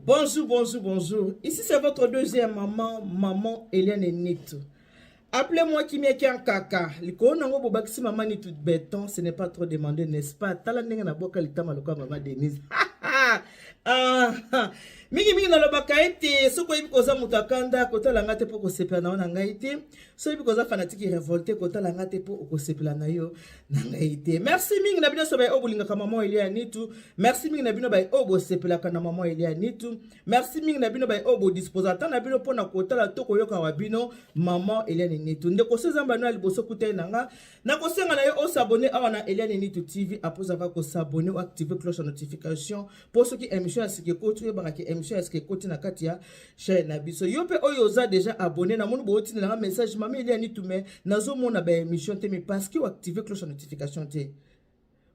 Bonjour, bonjour, bonjour. Ici c'est votre deuxième maman, maman Eliane Nitu. Appelez-moi Kimia Kaka. Likolo nango bobakisi maman Nitu béton, ce n'est pas trop demandé, n'est-ce pas? Tala ndenge na boka litama lokola maman Denise. Ah, mingi mingi nalobaka ete soki oyebi koza moto akanda, kotala nga te mpo kosepela na yo na ngai te. Soki oyebi koza fanatique révolté, kotala nga te mpo okosepela na yo na ngai te. Merci mingi na bino nyonso baye oyo bolingaka maman Elia Nitu. Merci mingi na bino baye oyo bosepelaka na maman Elia Nitu. Merci mingi na bino baye oyo bodisposa ata na bino mpona kotala to koyoka wa bino maman Eliane Nitu. Ndeko so eza mbano ya liboso kutani na nga, nakosenga na yo osabone awa na Eliane Nitu TV. Après avoir kosabone, oactive cloche ya notification, mpo soki émission ya sika ekoti, oyebaka ke émission ya sika ekoti na kati ya chaîne na biso. Yo mpe oyo oza déjà abonné, namoni bootindela nga message: "Mama Eliane Nitu, mais nazomona baémission te." Mais parce que oactive cloche ya notification te.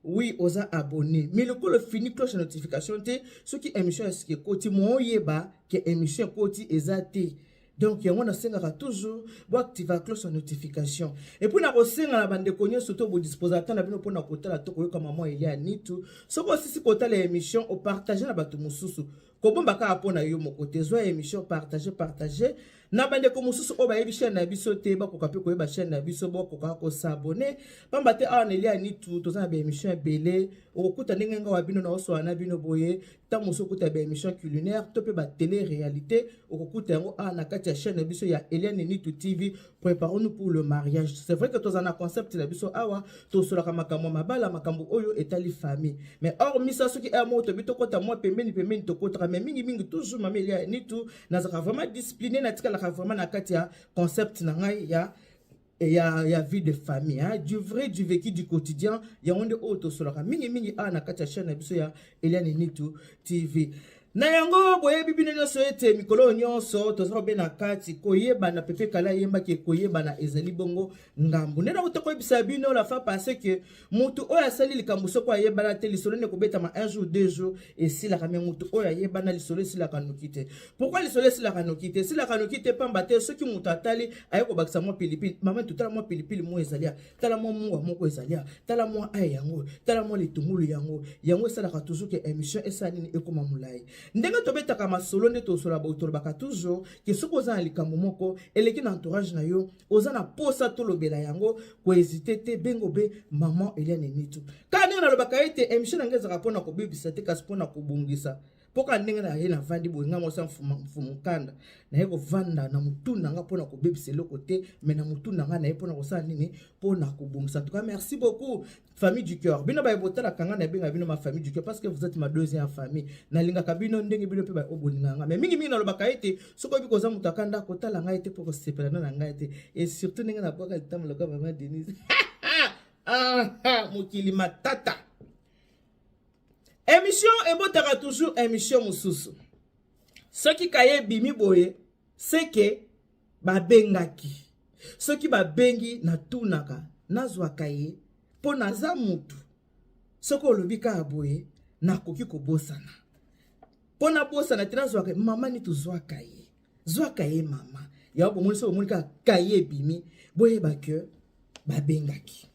Oui, oza abonné, mais lokolo fini cloche ya notification te, soki émission ya sika ekoti, mo oyeba ke émission ekoti eza te. Donc yango nasengaka toujours boactiva cloche ya notification. Et puis nakosenga na bandeko nyonso to bodispose ata na bino mpona kotala to koyoka mama Elia Nitu, soki osisi kotala émission, opartage na bato mosusu. Kobomba kaka mpo na yo moko te. Zwa émission, partage, partage na bandeko mosusu oyo bayebi chaîne na biso te, bakoka mpe koyeba chaîne na biso, bakoka kosabone. Pamba te awa na Elia Nitu toza na baémission ebele. Okokuta ndenge nga wa bino na osola na bino boye, ntango mosusu okuta baémission culinaire to mpe batélé réalité. Okokuta yango awa na kati ya chaîne na biso ya Eliane Nitu TV. Préparons-nous pour le mariage. C'est vrai que toza na concept na biso awa, tosolaka makambo ya mabala, makambo oyo etali famille. Mais hormis ça, soki aya moko tobi tokɔta mwa pembeni pembeni, tokɔtaka. Mais mingimingi toujours mama Elia Nitu nazalaka vraiment discipliné, natikalaka vraiment na kati ya concept na ngai ya vie de famille, hein? Du vrai, du vécu, du quotidien. Yango nde oyo tosolaka mingimingi awa na kati ya chaîne na biso ya Eliane Nitu TV. Na yango boyebi bino nyonso ete mikolo oyo nyonso toza kobe na kati koyebana. Pepe Kala ayembaki ekoyebana, ezali bongo ngambu nde nakuta koyebisa bino la fois passée ke motu oyo asali likambo, soko ayebana te, lisolo nde kobetama un jour, 2 jours, esilaka. Mais motu oyo ayebana, lisolo esilaka noki te. Pourquoi lisolo esilaka noki te? Esilaka noki te pamba te soki moto atali, aye kobakisa mwa pilipili. Mama, totala mwa pilipili moko ezali a, tala mwa mungwa moko ezali a, tala mwa ail yango, tala mwa litungulu yango. Yango esalaka toujours ke émission esala nini? Ekóma molai. Ndenge tobetaka masolo, nde tosola, tolobaka toujours ke soki oza na likambo moko eleki na entourage na yo, oza na posa tolobela yango, kohésite te, bengo be maman Eliane Nitu. Kaka ndenge nalobaka ete émission na ngai ezalaka mpona kobebisa te, kasi mpona kobongisa. Mpoka ndenge na ye navandi boye, ngai mwasi mfumu nkanda, naye kovanda na motu na nga mpona kobebisa eloko te, mais na motu na ngai naye mpona kosala nini? Mpona kobongisa. En tout cas, merci beaucoup, famille du cœur. Bino baye botalaka ngai, nabenga bino ma famille du cœur parce que vous êtes ma deuxième famille. Nalingaka bino ndenge bino mpe baye obolingaka ngai. Mais mingimingi nalobaka ete soki oyebi koza moto akanda, kotala ngai te mpo kosepela na ngai te. Et surtout ndenge nabwaka litambo lokola mama Denise. Ah, mokili matata. Émission ebotaka toujours émission mosusu. Soki kaye ebimi boye, seke babengaki. Soki babengi, natunaka, nazwaka ye mpo naza mutu. Soki olobi kaka boye, nakoki kobosana. Mpo nabosana te, nazwaka mama nini, tozwaka ye, zwaka ye mama yango. Bomoni, soki bomoni kaka kaye ebimi, boyeba ke babengaki.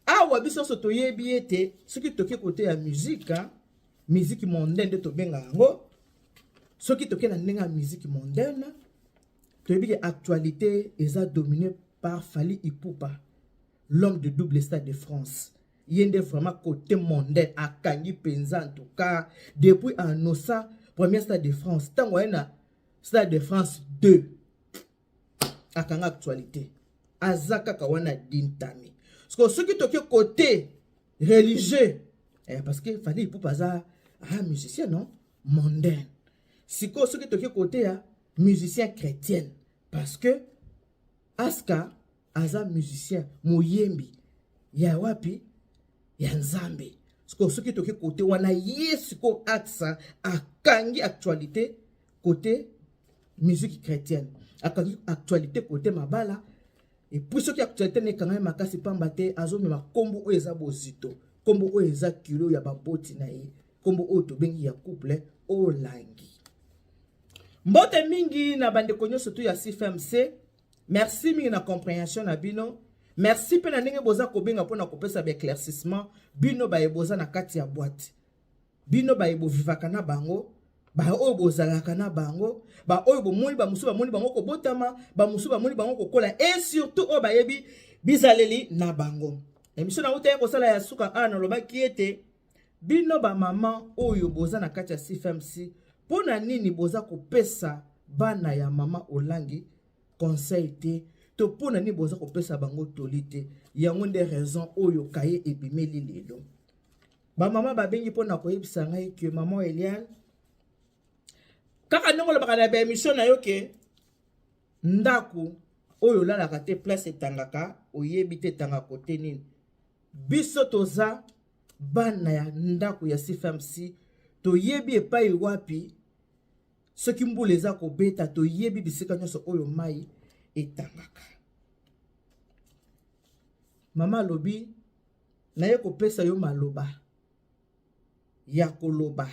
Awa biso nyonso toyebi ete soki toke kote ya musique, musique mondaine nde tobenga yango, soki toke na ndenge ya musique mondaine, toyebi ke actualité eza dominé par Fally Ipupa, l'homme de double Stade de France. Ye nde vraiment côté mondaine akangi mpenza. En tout cas, depuis anosa premier Stade de France, ntango aye na Stade de France 2, akanga actualité, aza kaka wana dintami. Soki toke côté religieux, parce que Fally Ipupa aza musicien non mondain. Sikoyo soki toke côté ya musicien chrétienne, parce que Aska aza musicien, moyembi ya wapi? Ya Nzambe. Sikoyo soki toke côté wana, ye sikoyo Aksa akangi actualité côté musique chrétienne, akangi actualité côté mabala. Et puis soki actualité na ekangami makasi, pamba te azomema nkombo oyo eza bozito, nkombo oyo eza kilo ya baboti na ye, nkombo oyo tobengi ya couple Olangi. Mbote mingi na bandeko nyonso to ya CFMC. Merci mingi na compréhension na bino. Merci mpe na ndenge boza kobenga mpona kopesa baéclaircissement. Bino baye boza na kati ya boîte, bino baye bovivaka na bango. Baoyo bozalaka na bango, baoyo bomoni, bamosusu bamoni bango kobotama, bamosusu bamoni bango kokola, et surtout oyo bayebi bizaleli na bango. Émission nautaki kosala ya suka awa, nalobaki ete bino bamama oyo boza na kati ya CFMC, mpo na nini boza kopesa bana ya mama Olangi conseil te, to mpo na nini boza kopesa bango toli te? Yango nde raison oyo kaye ebimeli lelo. Bamama babengi mpo na koyebisa ngai ke mama Eliane, kaka ndenge olobaka na baémission na yo ke ndako oyo olalaka te, place etangaka oyebi te etangaka te nini. Biso toza bana ya ndako ya CFMC, toyebi epai wapi soki mbula eza kobeta, toyebi bisika nyonso oyo mai etangaka. Mama alobi naye kopesa yo maloba ya koloba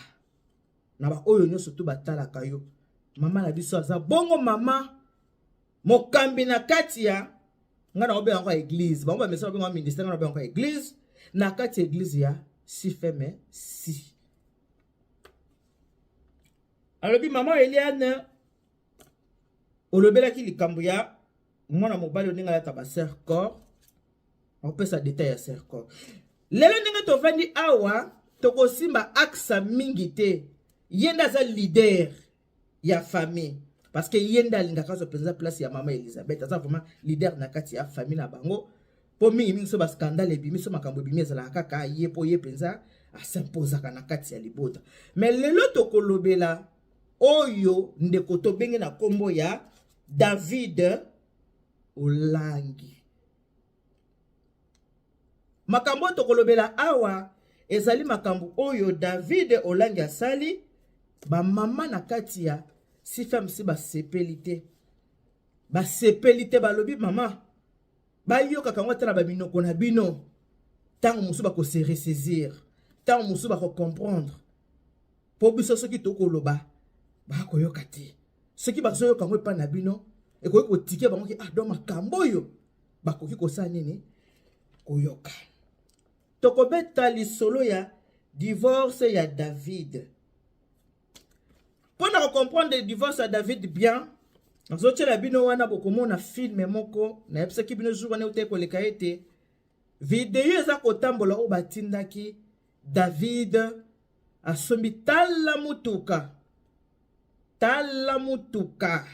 na baoyo nyonso to batalaka yo. Mama na biso aza bongo mama mokambi na kati ya, ngai na obenga yango église, bango bamesa babenga ministère, ngai na obenga yango église, na kati ya église ya Sifeme si. Alobi: mama Eliane, olobelaki likambo ya mwana mobali ndenge alata baserre-corps. Opesa détail ya serre-corps. Lelo ndenge tovandi awa, tokosimba aksa mingi te. Ye nde aza leader ya famille, parce que ye nde alingaka azwa mpenza place ya mama Elizabeth. Aza vraiment leader na kati ya famille na bango, mpo mingimingi so bascandale ebimi, so makambo ebimi, ezalaka kaka ye, mpo ye mpenza asimpozaka na kati ya libota. Mais lelo tokolobela oyo ndeko tobenge na nkombo ya David Olangi. Makambo oyo tokolobela awa ezali makambo oyo David Olangi asali. Bamama na kati ya CFMC basepeli te, basepeli te. Balobi mama bayokaka yango ata na baminoko na bino. Ntango mosusu bakose ressaisir, ntango mosusu bakocomprendre, mpo biso soki tokoloba bakoyoka te. Soki bazoyoka yango epai na bino, ekoki kotike bango ke ah, donc makambo oyo bakoki kosala nini koyoka. Tokobeta lisolo ya divorce ya David. Mpo na kocomprendre divorce ya David bien, nazotiela bino wana, bokomona film moko nayebisaki bino jour wana eutai koleka ete video eza kotambola, oyo batindaki David asombi. Tala mutuka, tala mutuka,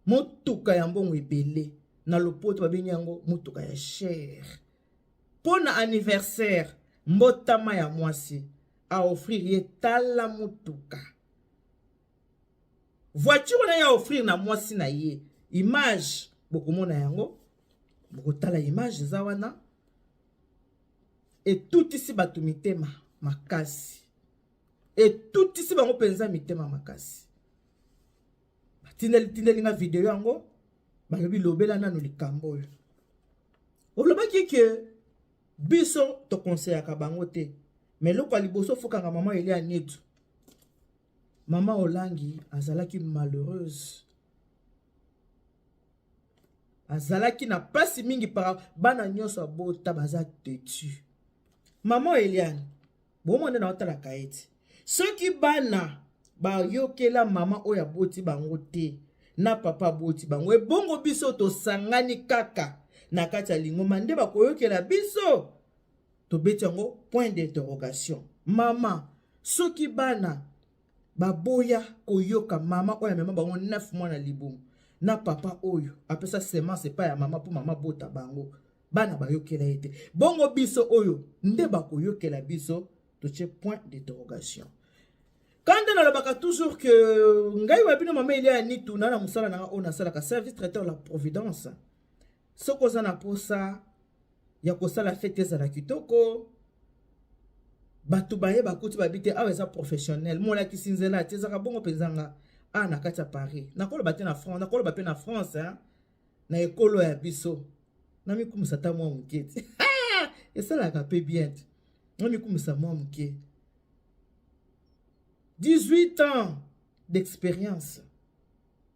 motuka ya mbongo ebele. Na lopoto babengi yango motuka ya cher. Mpo na anniversaire, mbotama ya mwasi, aoffrir ye tala motuka, voiture wana ya offrir na mwasi na ye. Image bokomona yango, bokotala image eza wana. Etutisi bato mitema makasi, etutisi bango mpenza mitema makasi. Batindeli tindeli nga video yango, balobi lobela nano likambo oyo olobaki ke biso tokonseyaka bango te. Mais eloko ya liboso fokanga mama Elia Nietu, mama Olangi azalaki malheureuse, azalaki na mpasi mingi para bana nyonso abota baza têtu. Mama Eliane, bomoi nde naotalaka ete soki bana bayokela mama oyo aboti bango te na papa aboti bango, ebongo biso tosangani kaka na kati ya lingomba nde bakoyokela biso? Tobeti yango point d'interrogation. Mama, soki bana baboya koyoka mama oyo amema bango 9 mois na libumu, na papa oyo apesa semence epai ya mama mpo mama bota bango, bana bayokela ye te, bongo biso oyo nde bakoyokela biso? Totie point d'interrogation. Kanda nalobaka toujours que ngai wa bino mama Elia Nitu na mosala na nga oyo nasalaka, service traiteur La Providence. Soki oza na posa ya kosala fête ezala kitoko, bato baye bakuti babi te awa eza professionnel, molakisi nzela te, ezalaka bongo mpenza. Nga awa na kati ya Paris, nakoloba te na France, nakoloba mpe na France, hein? Na ekolo ya biso, namikumisa ata mwa moke te, esalaka mpe bien te, namikumisa mwa moke. 18 ans d'expérience,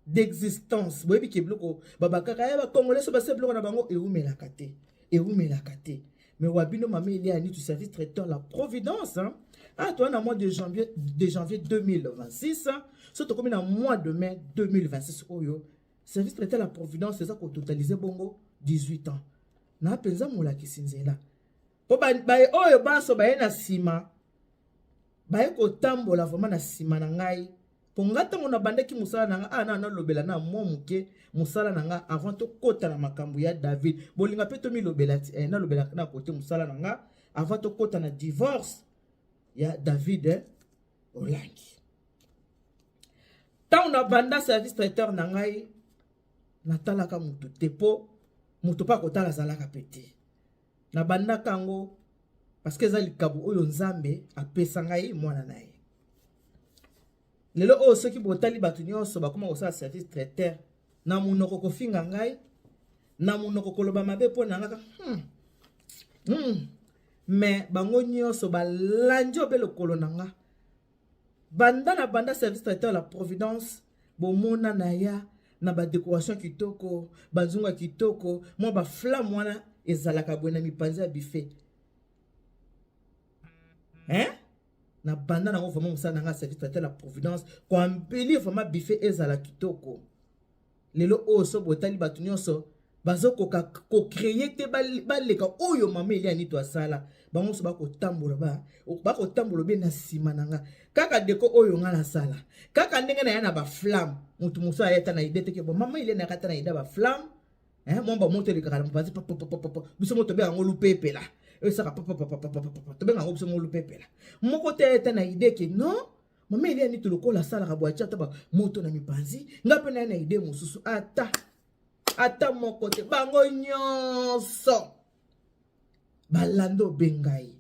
d'existence. Boyebi ke biloko babakaka ya bacongolais so basa biloko na bango ewumelaka te, ewumelaka te. Mais wa bino mama Elia Nitu, service traiteur la providence, hein? Ah, toi na mois de janvier 2026, hein? So tokomi na mois de mai 2026 oyo, service traiteur la providence eza kototaliser bongo 18 ans. Na mpenza molakisi nzela, mpo oyo banso baye na nsima, baye kotambola vraiment na nsima na ngai. Mpo nga, ntango nabandaki mosala na nga, a na nalobela na mwa moke mosala na nga avant tokɔta na makambo ya David. Bolinga mpe tomilobela ti nalobela na kote mosala na nga avant tokɔta na divorce ya David Olangi. Ntango nabanda service traiteur na ngai, natalaka motu te, mpo moto mpe akotala azalaka mpe te. Nabandaka yango parce que eza likabo oyo Nzambe apesa ngai, mwana na ye. Lelo oyo, soki botali, bato nyonso bakóma kosala service traiteur, na monoko kofinga ngai, na monoko koloba mabe mpo na ngaka, Mais bango nyonso balandi obe lokolo na nga. Banda na banda service traiteur la providence, bomona na ya na badécoration kitoko, banzungu ya kitoko, mwa baflamme wana ezalaka boye na mipanzi ya buffet, hein? Na banda nango vraiment mosala na nga service traiteur la providence, koembellir vraiment buffet ezala kitoko. Lelo oyo, so botali, bato nyonso bazokoka kocréer te, baleka oyo mama Elia Nito asala. Bango nyonso bakotambola, bakotambola obe na nsima na nga, kaka déco oyo nga nasala, kaka ndenge na ya na baflamme. Motu mosusu aya ta na idée te que bon, mama Elia nayaka ta na idée baflamme, mwa bamoto elekaka na mopanzi. Biso mo tobenga yango lupepela, oyo esaka papapapapapa, tobenga yango biso mo lupepela. Moko te aya ta na idée que non, mama Elia Nito lokola asalaka boye, atia ata bamoto na mipanzi, nga mpe naye na idée mosusu. Ata moko te. Bango nyonso balanda obe ngai,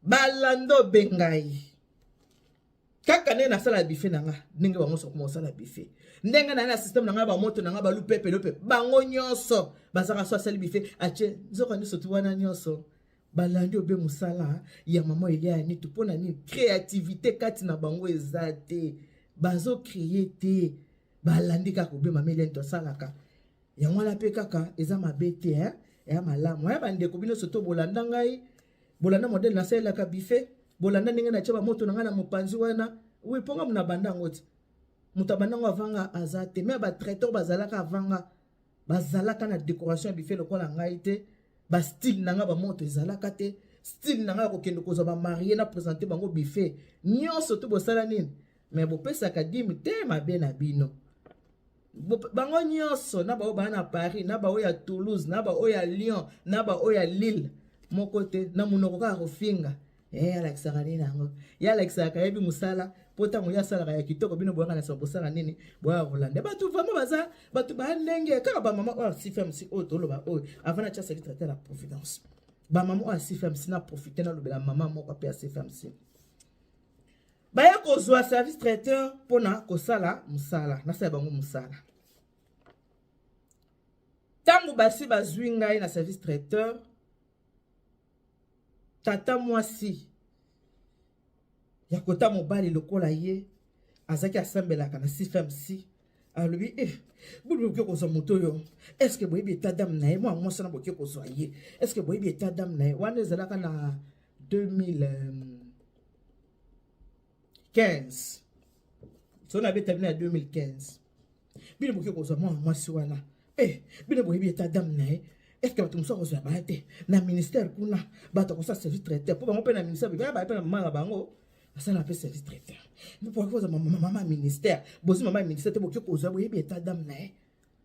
balanda obe ngai kaka ndenge nasala buffet na nga, ndenge bango nyonso bakoma kosala buffet, ndenge na ye na système na ngai, bamoto na ngai, balupepele mpe bango nyonso bazalaka. So asali buffet, atie nzoka nyonso tu wana, nyonso balandi obe mosala ya mama Elia ya Nitu. Mpo na nini? Créativité kati na bango eza te, bazocréer te, balandi kaka obe mama Elia Nitu asalaka. Yango wana mpe kaka eza mabe te, eh? Eya malamu aya. Bandeko, bino soto bolanda ngai, bolanda modèle nasalelaka buffet, bolanda ndenge natia bamoto na ngai na mopanzi wana. Oui, mponga mona banda yango ti moto abanda yango avanga aza te. Mais batraiteur bazalaka avanga, bazalaka na décoration ya buffet lokola ngai te. Bastyle na ngai, bamoto ezalaka te. Style na ngai ya kokende kozwa bamariés na présenter bango buffet nyonso to bosala nini, mais bopesaka dîme te, mabe na bino. Bango nyonso, na baoyo baa na Paris, na baoyo ya Toulouse, na baoyo ya Lyon, na baoyo ya Lille, moko te na monoko kaka kofinga. Alakisaka nini yango? Ye alakisaka yebi mosala, mpo ntango ye asalaka ya kitoko, bino boyaka na nsima bosala nini? Boyaka kolanda. Bato vraiment baza bato baya ndenge kaka bamama oyo CFMC oyo toloba oyo avant natia service traiteur la providence. Bamama oyo ya CFMC, na profite nalobela mama moko mpe ya CFMC, baya kozwa service traiteur mpona kosala mosala, nasala bango mosala. Ntango basi bazwi ngai na service traiteur, tata mwasi ya kota mobali lokola ye azalaki asambelaka na CFMC, alobi: "Eh, boni bokoki kozwa moto oyo? Est-ce boyebi état d'âme na ye? Mwa mwasi wana, bokoki kozwa ye? Est-ce boyebi état d'âme na ye?" Wana ezalaka na 2015. So nabeta bino ya 2015. "Bino bokoki kozwa mwana mwasi wana? Eh, bino boyebi état d'âme na ye? Est-ce bato mosusu akozwa baya te na ministère kuna, bato akosala service traiteur?" Mpo bango mpe na ministère baya mpe na mama na bango asala mpe service traiteur. Mpo kozwa mama ya ministère, bozwi mama ya ministère te, bokoki kozwa? Boyebi état d'âme na ye?"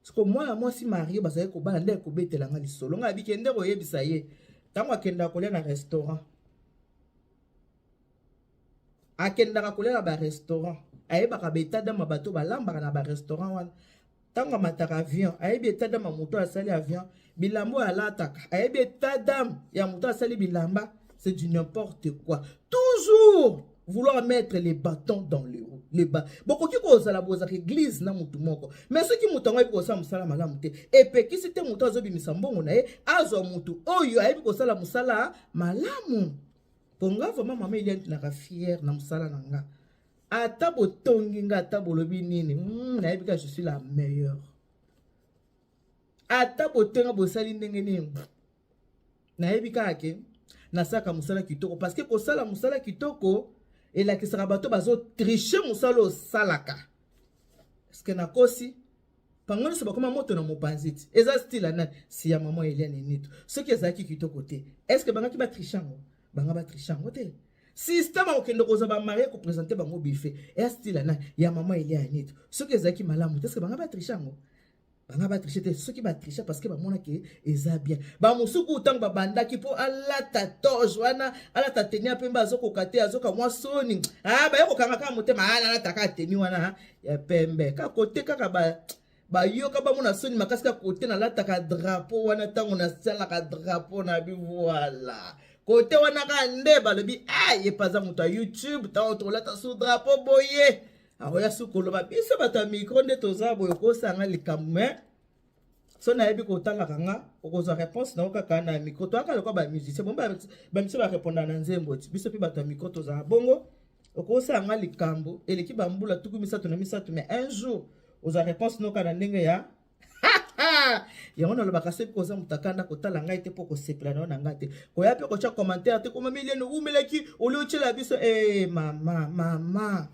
Siko mwana mwasi marié bazali kobala nde ekobetelanga lisolo. Ngai abiki nde koyebisa ye, ntango akendaka kolia na restaurant, akendaka kolia na barestaurant, ayebaka baétat d'âme ya bato balambaka na barestaurant wana. Ntango amataka avion, ayebi état d'âme ya moto asali avion. Bilamba oyo alataka, ayebi état d'âme ya moto asali bilamba. C'est du n'importe quoi, toujours vouloir mettre les bâtons dans les roues. Les ba bokoki kozala, bozalaka église na motu moko, mais soki moto yango ayebi kosala mosala malamu te, epekisi te moto azobimisa mbongo na ye azwa motu oyo ayebi kosala mosala malamu. Mpo nga vraiment, mama Eliane, naka fière na mosala na nga. Ata botongi nga, ata bolobi nini, nayebi kaka je suis la meilleure. Ata botonga, bosali ndenge nini, Nayebi kaka ke nasalaka mosala kitoko, parce que kosala mosala kitoko elakisaka bato bazotriche mosala osalaka. Est-ce nakosi? Bango nyonso bakoma moto na mopanzi ti eza style ya nani? Si ya mama Eliane Nitu. Soki ezalaki kitoko te, est-ce bangaki batriche yango? Banga batriche yango te. Système akokende kozwa bamarie, koprésente bango buffet eya style ya nani? Ya mama Eliane Nitu. Soki ezalaki malamu te, est-ce banga batriche yango? Banga batriche te. Soki batriche, parce que bamonaki eza bien. Bamosuku ntango babandaki mpo alata toge wana, alata tenue ya pembe, azokoka te, azoka mwa soni. Baye kokanga kaka motema, alata kaka tenue wana ya pembe, kaka kote kaka bayoka bamona soni makasi, kaka kote nalataka drapeau wana. Ntango nasalaka drapeau na bi, voilà, kote wana kaka nde balobi ye mpe aza moto ya YouTube. Ntango tolata su drapeau boye, akoya su koloba biso bato ya micro nde toza boye. Okosanga likambo me so nayebi kotalaka nga, okozwa réponse nango kaka na micro. Toyaka lokwa bamusicien, bo bamusicien barépondaka na nzembo ti biso mpe bato ya micro tozala bongo. Okosala nga likambo eleki bambula 33, mais un jour ozwa réponse noka na ndenge ya yango. Nalobaka, soki koza moto akanda, kotala ngai te, mpo kosepela na yo na ngai te, koya mpe kotya commentaire te. Koma miliene umelaki oli otyela biso e mama, mama,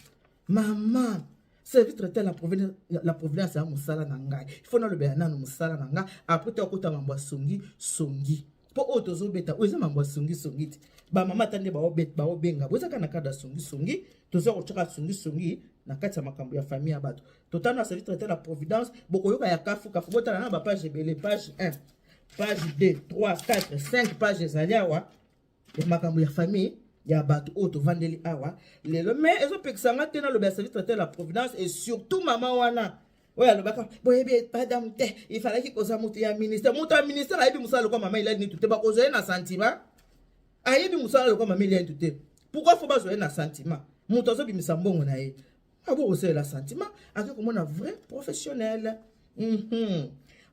mama. Service traiteur la providence ya mosala na ngai. Il faut nalobela nano mosala na ngai, après te okota mambo ya songi songi, mpo oyo tozobeta oyo eza mambo ya songisongi te. Bamama ata nde baobenga bo eza kaka na cadre ya songisongi. Toza kotyaka songisongi na kati ya makambo ya famille ya bato. Totala na service traiteur la providence, bokoyoka ya kafu kafu. Botala na bapage ebele: page 1, page 2, 3, 4, 5 page ezali awa ya makambo ya famille ya bato oyo tovandeli awa lelo. Mais ezopekisa nga te naloba ya service traiteur la providence, et surtout mama wana oyo alobaka boyebi madame te, ifalaki kozwa moto ya ministère. Moto ya ministère ayebi mosala lokwa mama Eliane Nitu te. Bakozwa ye na sentiment? Ayebi mosala lokwa mama Eliane Nitu te. Pourquoi faut bazwa ye na sentiment? Moto azobimisa mbongo na ye, abo kosalela sentiment? Ake komona vrai professionnel.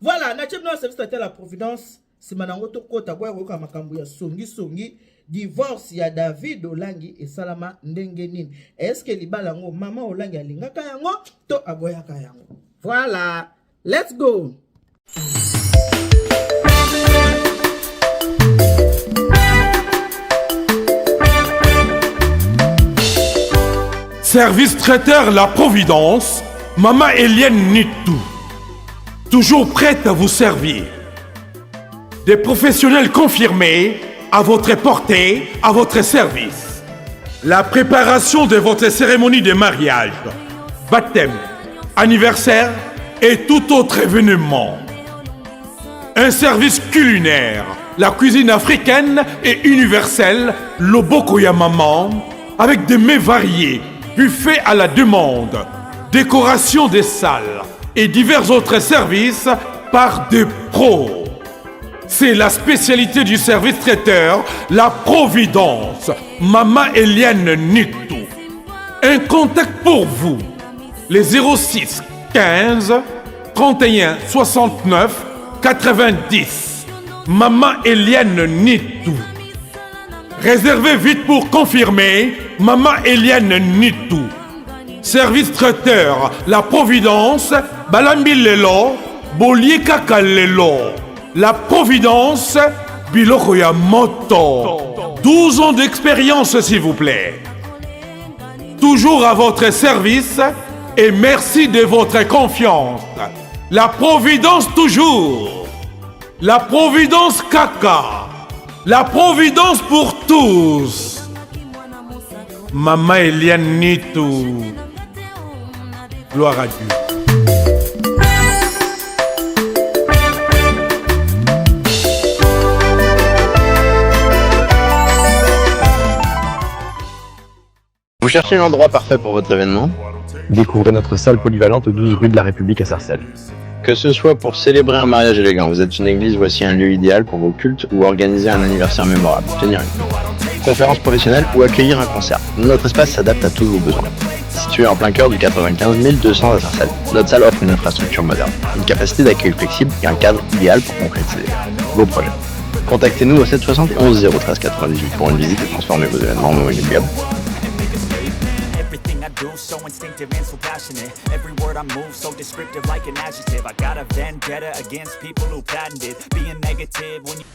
Voilà, natie bino service traiteur la providence. Nsima nango tokɔta boya koyoka makambo ya songisongi. Divorce ya David Olangi esalama ndenge nini? Est-ce libala yango mama Olangi alingaka yango to aboyaka yango? Voilà, let's go. Service traiteur La Providence, Maman Eliane Nitou. Toujours prête à vous servir. Des professionnels confirmés à votre portée, à votre service. La préparation de votre cérémonie de mariage, baptême, anniversaire et tout autre événement. Un service culinaire, la cuisine africaine et universelle, loboko ya maman, avec des mets variés, buffet à la demande, décoration des salles et divers autres services par des pros. C'est la spécialité du service traiteur, la Providence, Mama Eliane Nitou. Un contact pour vous, les 06 15 31 69 90. Maman Eliane Nitou. Réservez vite pour confirmer, Maman Eliane Nitou. Service traiteur, la Providence, Balambi Lelo, Bolie Kaka Lelo. La Providence, Biloko ya Moto. 12 ans d'expérience, s'il vous plaît. Toujours à votre service et merci de votre confiance. La Providence toujours. La Providence Kaka. La Providence pour tous. Maman Eliane Nitou. Gloire à Dieu. Vous cherchez l'endroit parfait pour votre événement? Découvrez notre salle polyvalente 12 rue de la République à Sarcelles. Que ce soit pour célébrer un mariage élégant, vous êtes une église, voici un lieu idéal pour vos cultes ou organiser un anniversaire mémorable, tenir une conférence professionnelle ou accueillir un concert. Notre espace s'adapte à tous vos besoins. Situé en plein cœur du 95 200 à Sarcelles, notre salle offre une infrastructure moderne, une capacité d'accueil flexible et un cadre idéal pour concrétiser vos projets. Contactez-nous au 771 013 98 pour une visite et transformer vos événements en moments inoubliables. Everything I do, so instinctive and so passionate. Every word I move, so descriptive like an adjective. I got a vendetta against people who patented being negative when you.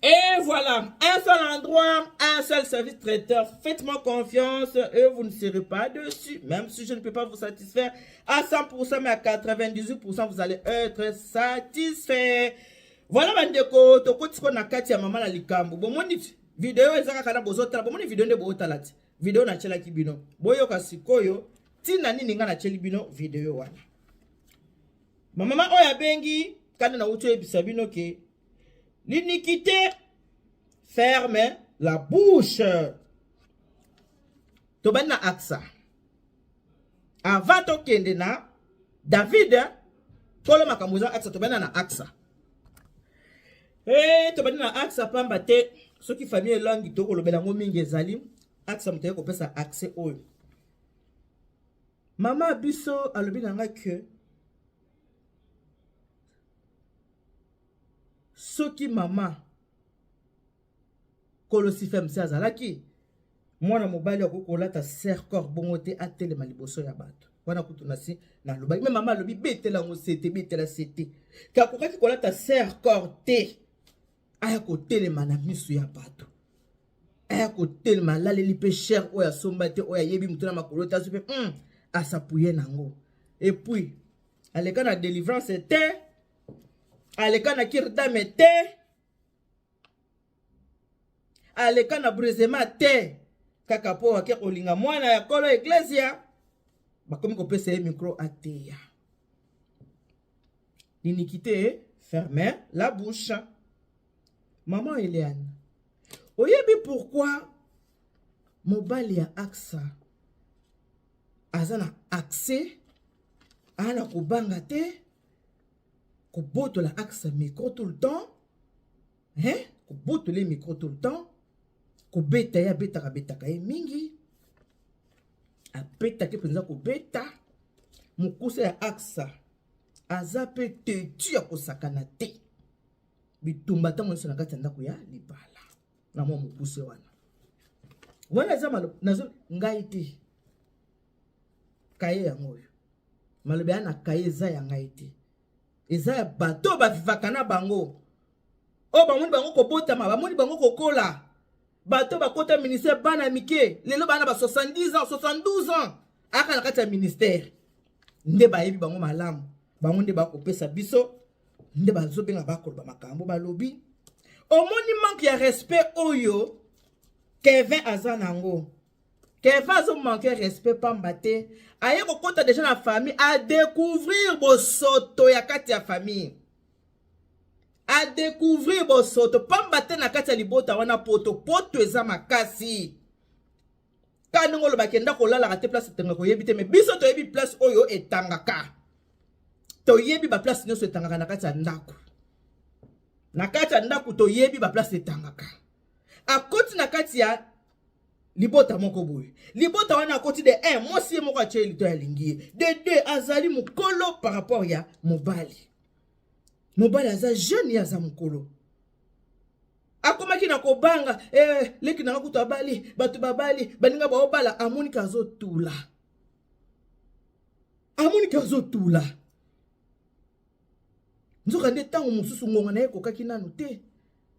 Et voilà, un seul endroit, un seul service traiteur. Faites-moi confiance et vous ne serez pas dessus. Même si je ne peux pas vous satisfaire à 100%, mais à 98%, vous allez être satisfait. Voilà, bandeko, tokoti sikoyo na kati ya mama na likambo. Bomoni video eza kaka na bozotala, bomoni video nde bozotala ti. Video natielaki bino. Boyoka sikoyo ntina nini nga natieli bino video wana. Mama oyo abengi kanda nauti oyebisa bino ke l'iniquité ferme la bouche. Tobandi na Aksa. Avant tokende na David, kolo makambo eza Aksa, tobandi na Aksa. Hey, tobandi na Aksa pamba te soki famille elangi tokolobela yango mingi ezali Aksa moto aye kopesa accès oyo. Mama biso alobi na nga que soki mama kolo sifemc azalaki mwana mobali akoki kolata sercor bongo te atelema liboso ya bato wana kutu na si nalobaki me mama alobi betela yango sete betela sete ke akokaki kolata sercor te aya kotelema na miso ya bato aya kotelema alaleli mpe cher oyo asomba te oyo ayebi moto na makolo te azwi mpe asapuye nango epuis aleka na delivrance te aleka na kirdame te aleka na brisema te kaka mpo ake kolinga mwana ya kolo eglesia bakomi kopesa ye micro ateya. L'iniquité ferme la bouche. Maman Eliane, oyebi pourquoi mobali ya Aksa aza na accès ana kobanga te kobotola Aksa micro tout le temps, hein? Kobotola ye micro tout le temps, kobeta ye, abetaka betaka ye mingi, abetaki mpenza kobeta mokuse ya Aksa aza mpe tetu ya kosakana te, bitumba ntango nyonso na kati ya ndako ya libala na mwa mokuse wana wana eza malo nazo ngai te kaye yango oyo maloba ya na kaye eza ya ngai te, eza ya bato bavivaka na bango oyo bamoni bango kobotama, bamoni bango kokola, bato bakota ministère bana mike lelo bana ba 70 ans 72 ans aka na kati ya ministère nde bayebi bango malamu, bango nde bakopesa biso nde bazobenga bakoloba makambo balobi. Omoni manque ya respect oyo Kevin aza nango. Kevin azo manquer respect pamba te aye kokota deja na famille, a découvrir bosoto ya kati ya famille, a découvrir bosoto pamba te na kati ya libota wana poto poto eza makasi. Ka ndenge olobaki ndako olalaka te place etangaka oyebi te, mais biso toyebi place oyo etangaka, toyebi ba place nyonso etangaka na kati ya ndako, na kati ya ndako toyebi ba place etangaka. Akoti na kati ya libota moko boye, libota wana akoti de 1 mwasi ye moko atie lito alingi ye, de 2 azali mokolo par rapport ya mobali, mobali aza jeune ye aza mokolo. Akomaki na kobanga leki nanga kutu abali bato babali baninga baobala, amoniki azotula, amoniki azotula. Nzoka nde ntango mosusu ngonga na ye ekokaki nanu te,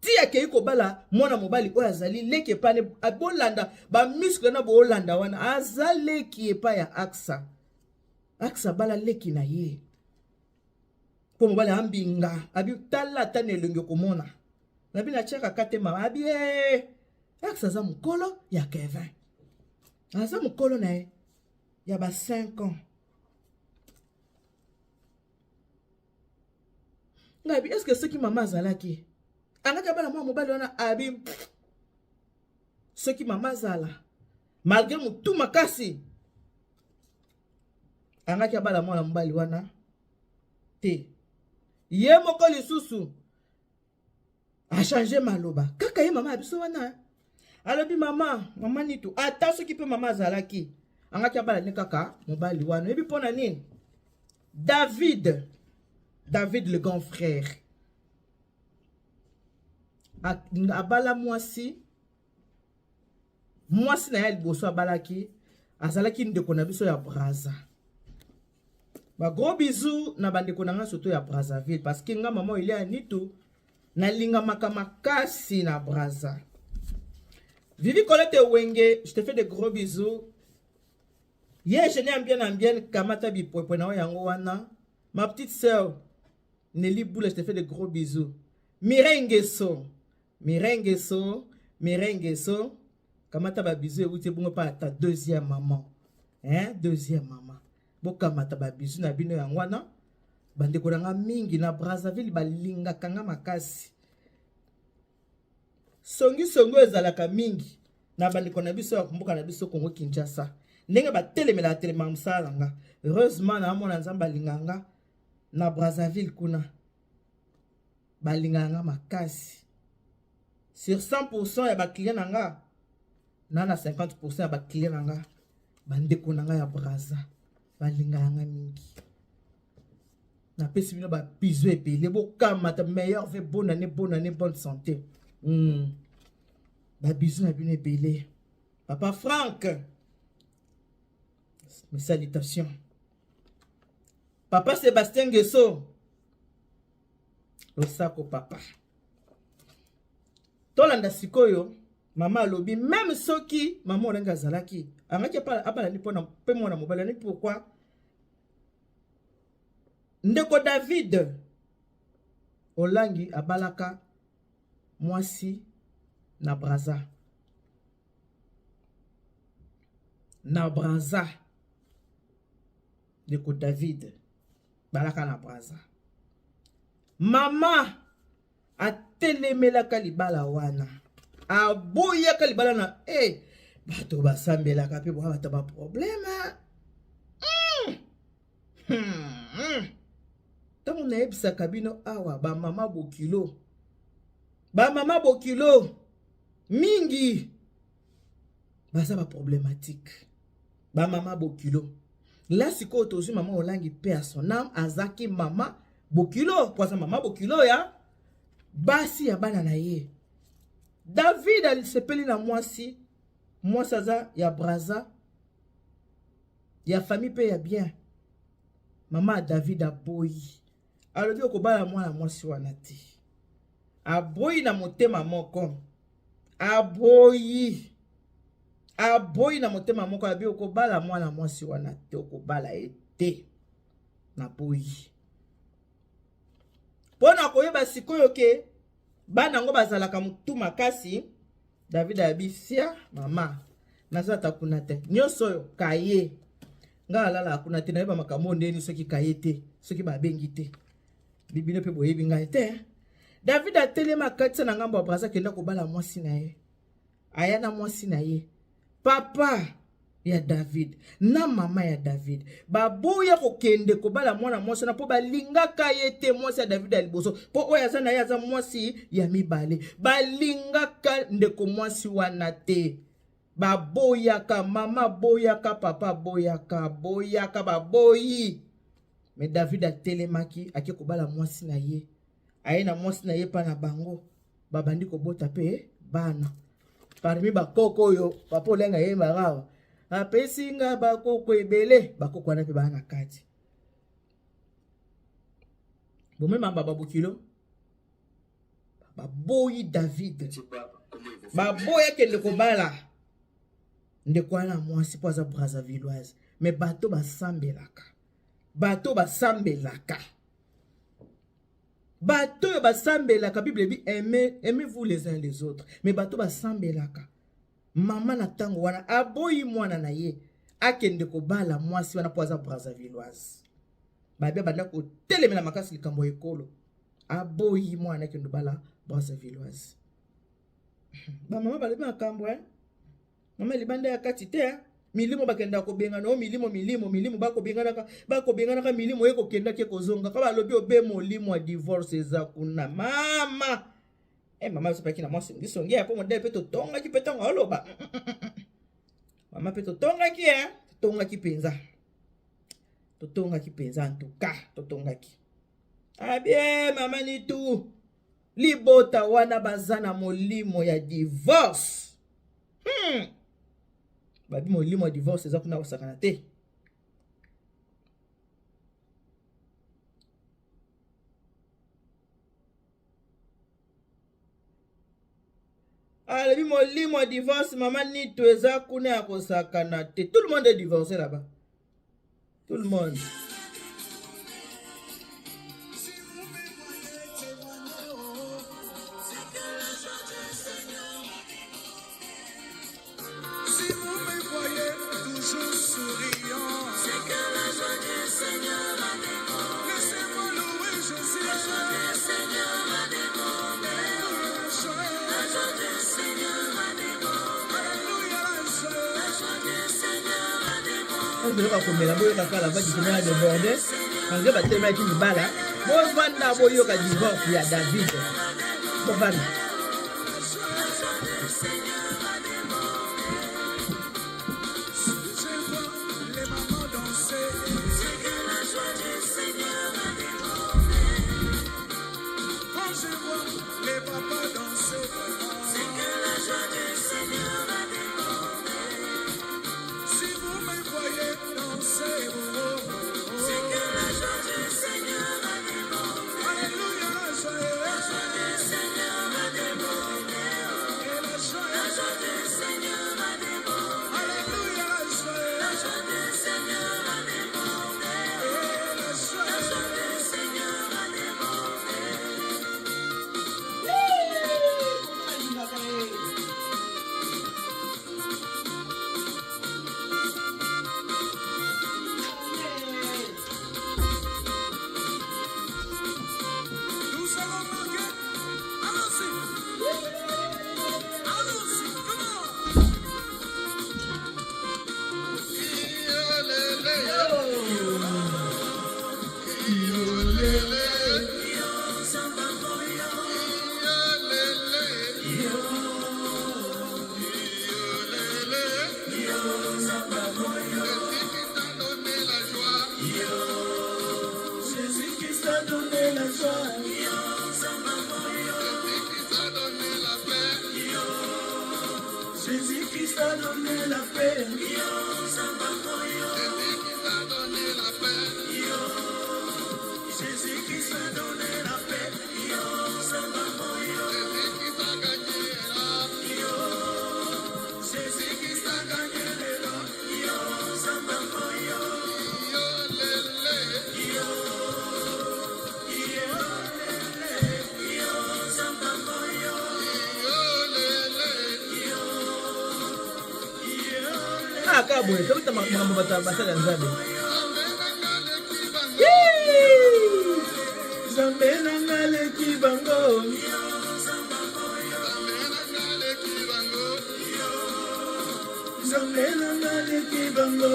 ti akei kobala mwana mobali oyo azali leki epai bolanda bamuscle na bolanda wana aza leki epai ya Aksa. Aksa abala leki na ye mpo mobali ambinga abi tala ata na elongi okomona nabi natiaka kate mama abi Aksa aza mokolo ya Kevin, aza mokolo na ye ya ba 5 ans. Ngabi est-ce que soki mama azalaki angaki abala mwana mobali wana abi soki mama azala malgré motu makasi angaki abala mwana mobali wana te, ye moko lisusu achange maloba kaka ye mama ya biso wana alobi mama mama nitu ata soki mpe mama azalaki angaki abala ne kaka mobali wana. Oyebi mpona nini? David, David le grand frère abala mwasi, mwasi na ye liboso abalaki azalaki ndeko na biso ya Brazza. Ba gros bisous na bandeko na nga surtout ya Brazzaville, parce que nga mama Eliane Nitu Nalingamaka makasi na Brazza. Vivi Colette Wenge, je te fais de gros bisous. Ye Eugénie Ambienne Ambienne, kamata bipwepwe na yo yango wana. Ma petite sœur Nelly Boula, je te fais de gros bisous. Mireille Ngeso, Mireille Ngeso, Mireille Ngeso, kamata ba bisous euti ebongo pa ta deuxième maman. Hein, deuxième maman. Bokamata ba bisous na bino yango wana. Bandeko na nga mingi na Brazzaville balingaka nga makasi. Songi songi oyo ezalaka mingi na bandeko na biso ya mboka na biso Congo Kinshasa. Ndenge batelemelaka telemaka mosala na nga. Heureusement naamona Nzambe alinga nga na Brazzaville kuna. Balingaka nga makasi. Sur 100% ya ba clients na nga, na na 50% ya ba clients na nga, bandeko na nga ya Brazza balingaka nga mingi. Napesi bino ba bisous ebele, bokamata meilleur vœu, bonne année, bonne année, bonne santé. Ba bisous na bino ebele. Papa Franck, mes salutations. Papa Sébastien Nguesso, losako papa. Tolanda sikoyo mama alobi même soki mama Olangi azalaki angaki abala ni pona pe mwana mobali ani pourquoi ndeko David Olangi abalaka mwasi na Brazza. Na Brazza ndeko David balaka na Brazza. Mama atelemelaka libala wana, aboyaka libala na bato basambelaka pe bwa bato ba problème. Ntango nayebisaka bino awa ba mama bokilo, ba mama bokilo mingi baza ba problématique, ba mama bokilo. La sikoyo tozwi mama Olangi pe à son âme azaki mama bokilo, po aza mama bokilo ya basi ya bana na ye. David alisepeli na mwasi, mwasi aza ya Brazza, ya famille pe ya bien. Mama ya David aboyi, alobi okobala mwana mwasi wana te. Aboyi na motema moko, aboyi, aboyi na motema moko, alobi okobala mwana mwasi wana te, okobala ye te. Naboyi. Mpona koyeba sikoyo ke bana yango bazalaka motu makasi, David ayabi sia mama naza ata kuna te, nyonso oyo kaye nga alalaka kuna te, nayeba makambo ndeni soki kaye te, soki babengi te, bibino mpe boyebi ngai te. David atelema akatisa na ngambo ya Brazza, akenda kobala mwasi na ye, aya na mwasi na ye. Papa ya David na mama ya David baboya kokende kobala mwana mwasi wana mpo balingaka ye te. Mwasi ya David ya liboso, mpo oyo aza na ye aza mwasi ya mibale, balingaka ndeko mwasi wana te, baboyaka. Mama boyaka, papa boyaka, boyaka, baboyi. Mais David atelemaki ake kobala mwasi na ye, aye na mwasi na ye pa na bango, babandi kobota pe bana. Parmi bakoko oyo papa Olenga yembaka awa, apesi nga bakoko ebele, bakoko wana mpe baa na kati. Bomema babokilo baboyi David, baboyi akende kobala ndeko wana mwasi mpo aza Brazzavilloise. Mais bato basambelaka, bato basambelaka, bato oyo basambelaka, Bible ebi aimez, aimez-vous les uns les autres. Mais bato basambelaka, mama na ntango wana aboyi mwana na ye akende kobala mwasi wana mpo aza Brazzavilloise. Babi abanda kotelemela makasi likambo ya ekolo, aboyi mwana akende kobala Brazzavilloise. Bamama balobi makambo, mama libanda ya kati te, milimo bakendaka kobengana o milimo, milimo, milimo bakobenganaka, bakobenganaka milimo ye kokendaki kozonga ka balobi obe molimo ya divorce eza kuna. Mama mama azopaki na mwa songisongi ya po modele mpe totongaki mpe ntango aloba mama mpe totongaki, totongaki mpenza, totongaki mpenza, en tout cas totongaki abie. Mama Nitu, libota wana baza na molimo ya divorce. Babi molimo ya divorce eza kuna, kosakana te. Balobi molimo ya divorce mama Nitu eza kuna ya kosakana te. Tout le monde est divorcé là-bas. Tout le monde. Si vous me voyez toujours souriant, c'est que la joie du Seigneur m'a dévoré. Laissez-moi louer Jésus. La joie du Seigneur m'a dévoré. La joie du Seigneur m'a dévoré. Alléluia, la joie. La joie du Seigneur m'a dévoré. Oyo komela boyoka kaka la vague du débordé malgré batelemaki libala bovanda boyoka divorce ya David bovanda. Jésus-Christ a donné la paix. Jésus-Christ a donné la paix. Jésus-Christ a gagné les Kaka boye tobeta makambo bato basali ya Nzambe. Nzambe nanga aleki bango. Nzambe nanga aleki bango.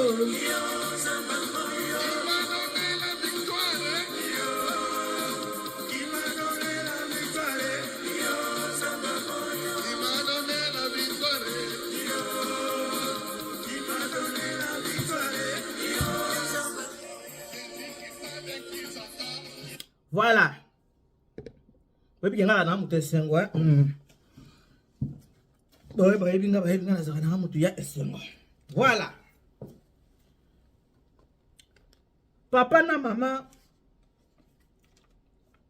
Voilà. Oyebi ke ngaka na moto esengo eh? Boye bayebi nga, bayebi nga nazalaka nanga moto ya esengo. Voilà. Papa na mama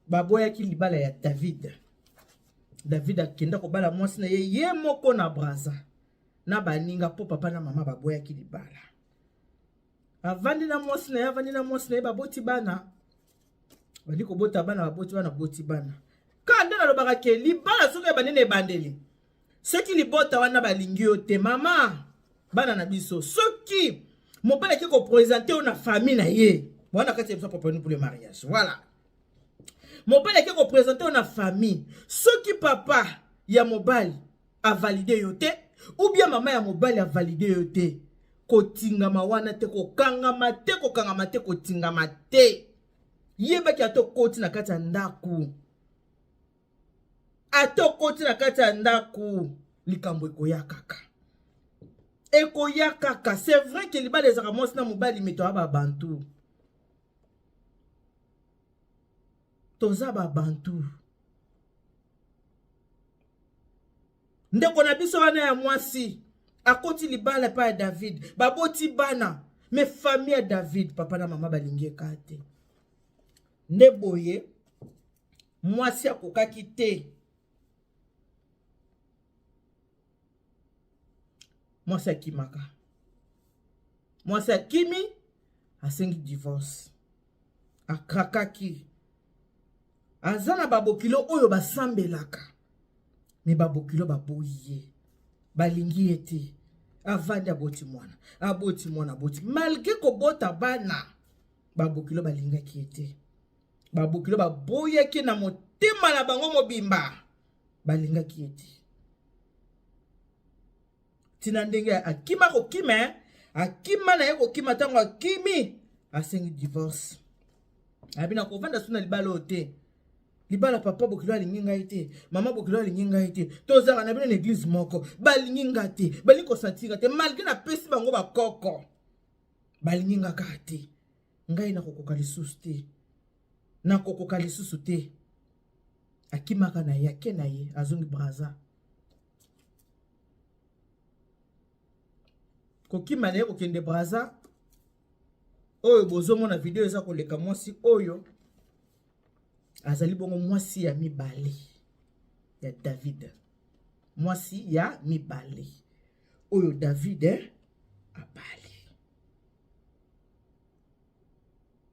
baboyaki libala ya David. David akenda kobala mwasi na ye ye moko na Brazza na baninga mpo papa na mama baboyaki libala. Avandi na mwasi na ye, avandi na mwasi na ye, baboti bana, bandi kobota bana, baboti bana, baboti bana. Kaka nde nalobaka ke libala soki ebandi na ebandeli, soki libota wana balingi yo te, mama, bana na biso, soki mobali ake kopresente yo na famille na ye wana kati ya biso, propre pour le mariage, voilà, mobali ake kopresente yo na famille, soki papa ya mobali avalide yo te ou bien mama ya mobali avalide yo te, kotingama wana te, kokangama te, kokangama te, kotingama te. Yebaki ata okoti na kati ya ndako, ata okoti na kati ya ndako, likambo ekoya kaka, ekoya kaka. C'est vrai ke libala ezalaka mwasi na mobali, me toya babantu, toza babantu. Ndeko na biso wana ya mwasi akoti libala epai ya David, baboti bana, me famille ya David, papa na mama balingi eka te. Nde boye mwasi akokaki te. Mwasi akimaka. Mwasi akimi, asengi divorce. Akrakaki. Aza na babokilo oyo basambelaka. Me babokilo baboyi ye. Balingi ye te. Avandi aboti mwana. Aboti mwana aboti. Malgre kobota bana, babokilo balingaki ye te. Babokilo baboyaki na motema na bango mobimba. Balingaki ye te. Tina ndenge akima kokima, eh? Akima na ye kokima ntango akimi, asengi divorce. Abi na kovanda su na libala oyo te. Libala papa bokilo alingi ngai te, mama bokilo alingi ngai te, tozalaka na bino na eglise moko, balingi nga te, balingi kosanti nga te, malgre napesi bango bakoko, balingi nga kaka te. Ngai nakokoka lisusu te, nakokoka lisusu te. Akimaka na ye, ake na ye, azongi Brazza. Kokima na ye kokende Brazza, oyo bozomona video eza koleka, mwasi oyo azali bongo mwasi ya mibale ya David, mwasi ya mibale oyo David abali,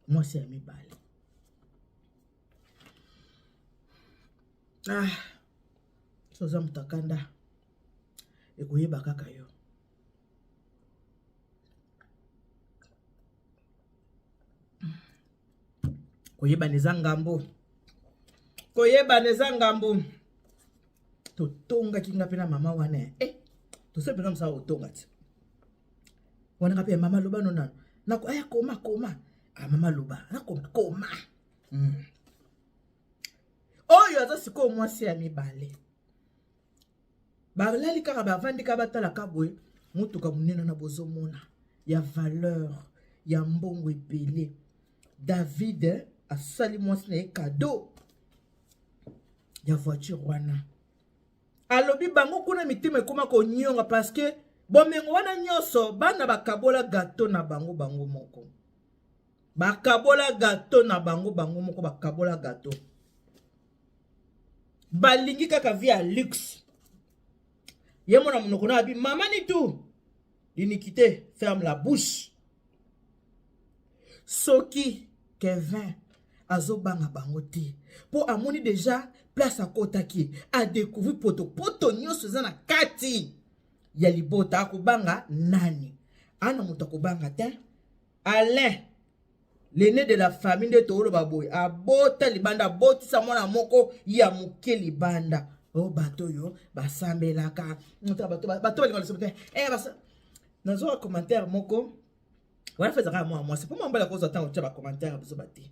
mwasi ya mibale. Ah, soza mutakanda ekoyeba kaka yo. Koyebana eza ngambo, koyebana eza ngambo. Totongaki nga mpe na mama wana eh, tosali mpenza mosala kotonga ti wana nga mpe mama loba no nano nako aya koma koma ah, mama loba nakoma koma Oyo aza sikoyo mwasi ya mibale. Balali kaka bavandi kaka batalaka boye motuka monene na bozomona ya valeur ya mbongo ebele. David asali mwasi na ye cadeau ya voiture wana. Alobi bango kuna mitema ekoma konyonga parce que bomengo wana nyonso bana bakabola gâteau na bango bango moko. Bakabola gâteau na bango bango moko, bakabola gâteau. Balingi kaka vie ya luxe. Ye mona monoko na abi mama ni tout. L'iniquité ferme la bouche. Soki Kevin azobanga bango te po amoni déjà place akotaki, a découvrir poto poto nyonso eza na kati ya libota, akobanga nani? Ana moto akobanga te. Alain l'aîné de la famille nde tooloba boye, abota libanda, abotisa mwana moko ya moke libanda. O bato oyo basambelaka, bato balinga losobo te. Nazwaka commentaire moko wana fe ezalaka mwa mwasi mpo mwa mobali akozwa ntango otya bacommentaire biso bate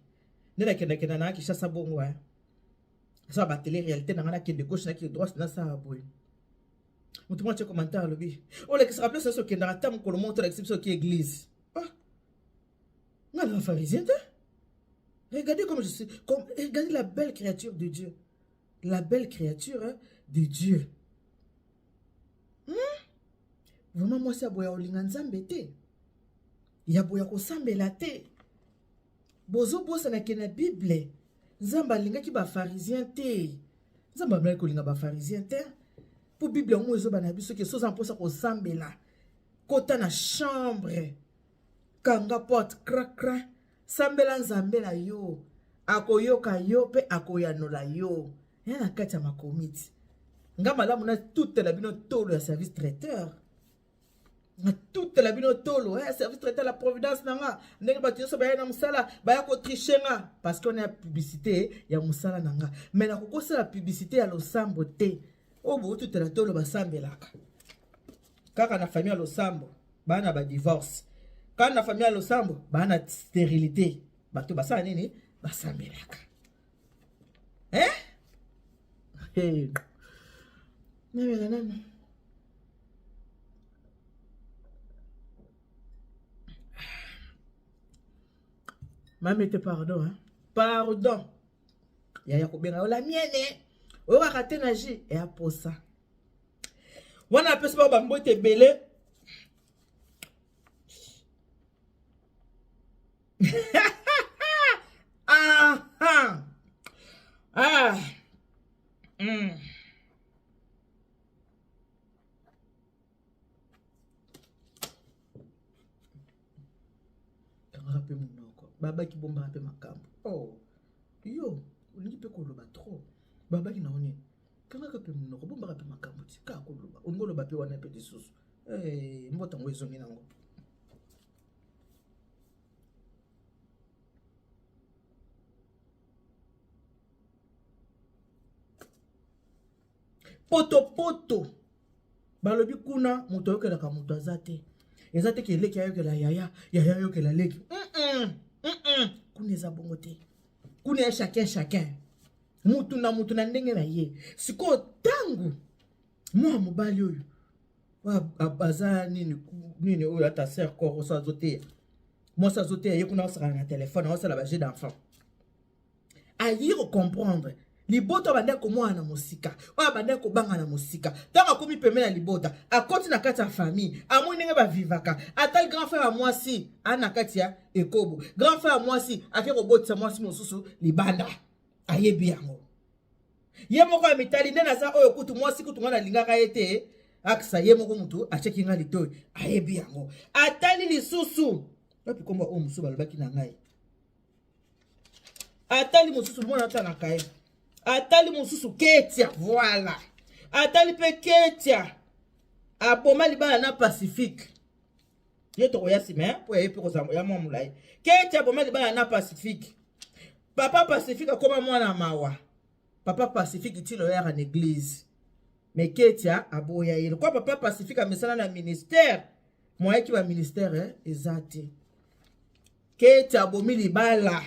nde nakendakenda na Kinshasa bongo asala ba télé réalité na nga, nakende gauche nakende droite nasala boye. Moto moko atie commentaire alobi olekisaka place nyonso okendaka ata mokolo moko tolakisi biso oki église. Ah, nga na pharisien te. Regardez comme je suis, comme, regardez la belle créature de Dieu, la belle créature hein, de Dieu. Vraiment mwasi aboya kolinga nzambe te, ya boya kosambela te. Bozobosana ke na Bible nzambe alingaki bafarisien te, nzambe alingaki kolinga bafarisien te. Po Bible yango ezoba na biso ke soza mposa kosambela, kota na chambre, kanga porte cra cra, sambela nzambe na yo, akoyoka yo pe akoyanola yo. Ya na kati ya makomiti nga malamu na tutela bino tolo ya service traiteur, na tutela bino tolo ya service traiteur la providence na nga, ndenge bato nyonso baya na mosala baya kotriche nga parce que on ya publicité ya mosala na nga, mais nakokosala publicité ya losambo te. Oyo botutela tolo basambelaka kaka na famille ya losambo, bana ba divorce kaka na famille ya losambo, bana stérilité, bato basala nini? Basambelaka. Eh? Hey. Namela nano. Mame te pardon, hein? Pardon. Yaya kobenga yo la mienne. Oyokaka te na jus eya posa. Wana apesi bango bambote ebele. Ah, ah. Ah. mpe monoko babaki bombaka mpe makambo oh yo olingi mpe koloba trop babaki na yo nini kangaka mpe monoko bombaka mpe makambo ti kaka koloba olingi oloba mpe wana mpe lisusu eh, mbota yango ezongi nango potopoto balobi kuna moto ayokelaka moto aza te eza te ke leki ayokela yaya yaya ayokela leki mm -mm, mm -mm. kuna eza bongo te kuna ya chacun chacun mutu na mutu na ndenge na ye sikoyo ntango mwana mobali oyo aza nini nini oyo ata ser corps oso azoteya mwasi azoteya ye kuna asakana na telefone aosala ba jeu d'enfant aye kocomprendre libota oyo abandaki komona na mosika oyo abandaki kobanga na mosika ntango akomi pembeni ya libota akoti na kati ya famille amoni ndenge bavivaka atali grand frère ya mwasi a na kati ya ekobo grand frère ya mwasi ake kobotisa mwasi mosusu libanda ayebi yango ye moko ya mitali nde naza oyo kutu mwasi kutu ngai nalingaka ye te akisa ye moko motu atiaki ngai litoi ayebi yango atali lisusu wapi komba oyo mosusu balobaki na ngai atali mosusu mwana ata na kaye atali mosusu ketia voila atali mpe ketia aboma libala na pacifique ye tokoya nsima eh, mpo yaye mpe kozala ya mwa molai ketia aboma libala na pacifique papa pacifique akoma mwana mawa papa pacifique tilo yaka na eglise me ketia aboya ye lokola papa pacifique amesana na ministère moyaki baministère eh, eza te Kate abomi libala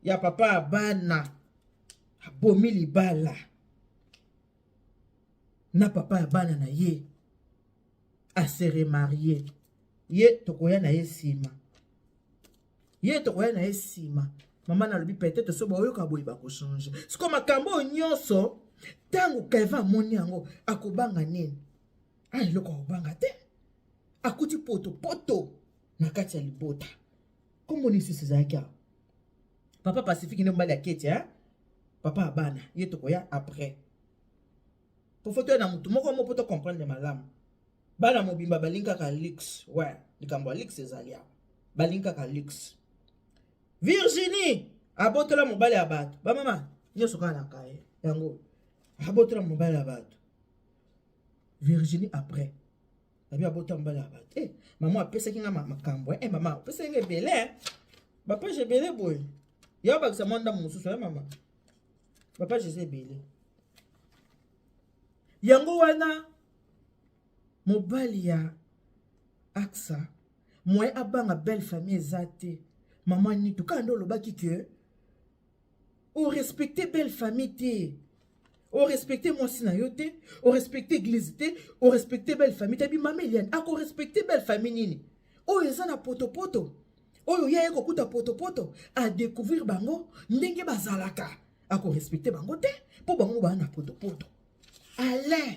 ya papa ya bana abomi libala na papa ya bana na ye ase remarie ye tokoya na ye nsima ye tokoya na ye nsima mama nalobi peut-être so baoyoka boye bakochange siko makambo oyo nyonso ntango kevin amoni yango akobanga nini a ah, eloko akobanga te akuti potopoto na kati ya libota nkombo nini lisusu ezalaki awa papa pacifique nde mobali ya keti eh? papa ya bana ye tokoya après po fo toya na motu moko mo mpo tocomprendre malamu bana mobimba balingi kaka luxe we likambo ya luxe ezali awa balingi kaka luxe virginie abotola mobali ya bato bamama nyonso kaka na kaye yango abotola mobali ya bato virginie après nabi abota mobali ya bato eh, mama apesaki nga makambo eh, mama apesaki nga ebele eh. bapage ebele boye ya obakisa mwa ndambo mosusu eh, mama bapage eza ebele yango wana mobali ya aksa moyen abanga belle famille eza te mama nitu kaka nde olobaki ke orespecte belle famille te orespecte mwasi na yo te orespecte église te orespecte belle famille te bimama eliane akorespecte belle famille nini oyo eza na potopoto oyo ye aye kokuta potopoto adecouvrir bango ndenge bazalaka akorespecte bango te mpo bango baa na potopoto alain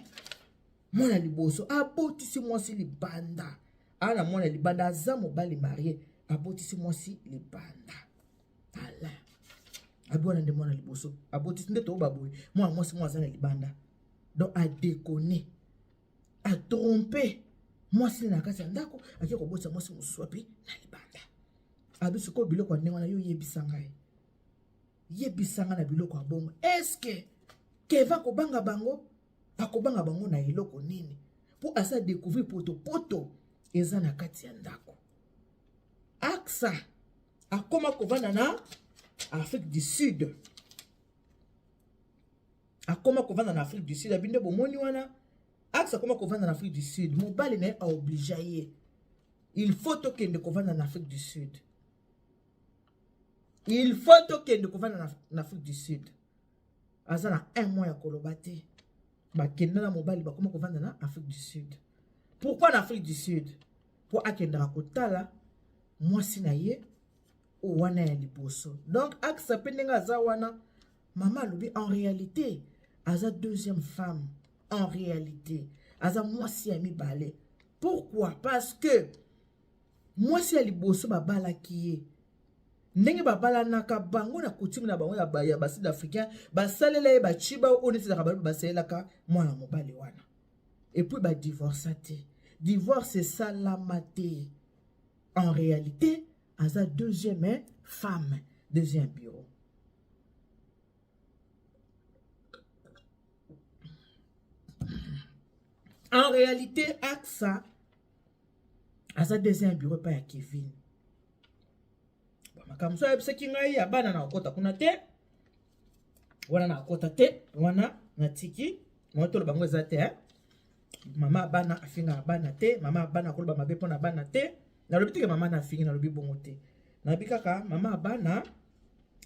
mwana liboso abotisi mwasi libanda ana mwana libanda aza mobali marie abotisi mwasi libanda alain abi wana nde mwana liboso abotisi nde toyoba boye mwana mwasi mwa aza na libanda donc adekone atrompe mwasi na kati ya ndako ake kobotisa mwasi mosusu wapi na libanda abi sikoyo biloko ya ndenge wana yo yebisa ngai yebisa ngai na biloko ya bongo eske keva kobanga bango akobanga bango na eloko nini mpo asa découvrir potopoto eza na kati ya ndako aksa akoma kovanda na afrique du sud akoma kovanda na afrique du sud abi nde bomoni wana axe akoma kovanda na afrique du sud mobali na ye aoblige ye il faut tokende kovanda na afrique du sud il faut tokende kovanda na, na afrique du sud aza na un mois ya koloba te bakenda na mobali bakoma kovanda na afrique du sud pourquoi na afrique du sud mpo akendaka kotala mwasi na ye oyo wana ya liboso donc aksa mpe ndenge aza wana mama alobi en réalité aza deuxième femme en réalité aza mwasi ya mibale pourquoi parce que mwasi ya liboso babalaki ye ndenge babalanaka bango na coutume na bango ya basud africain basalela ye bachiba oyo neti ezalaka basalelaka mwana mobali wana epuis badivorsa te divorce esalama te en réalité. aza deuxième eh, femme, deuxième bureau. En réalité, Aksa aza deuxième bureau epai ya Kevin. Makambo mosusu ayebisaki ngai ya bana na kokota kuna te, wana na kokota te, wana natiki mwa toloba bango eza te eh? Mama bana afingaka bana te, mama bana akoloba mabe mpo na bana te. Nalobi teke mama na afingi, nalobi bongo te, nalobi kaka mama bana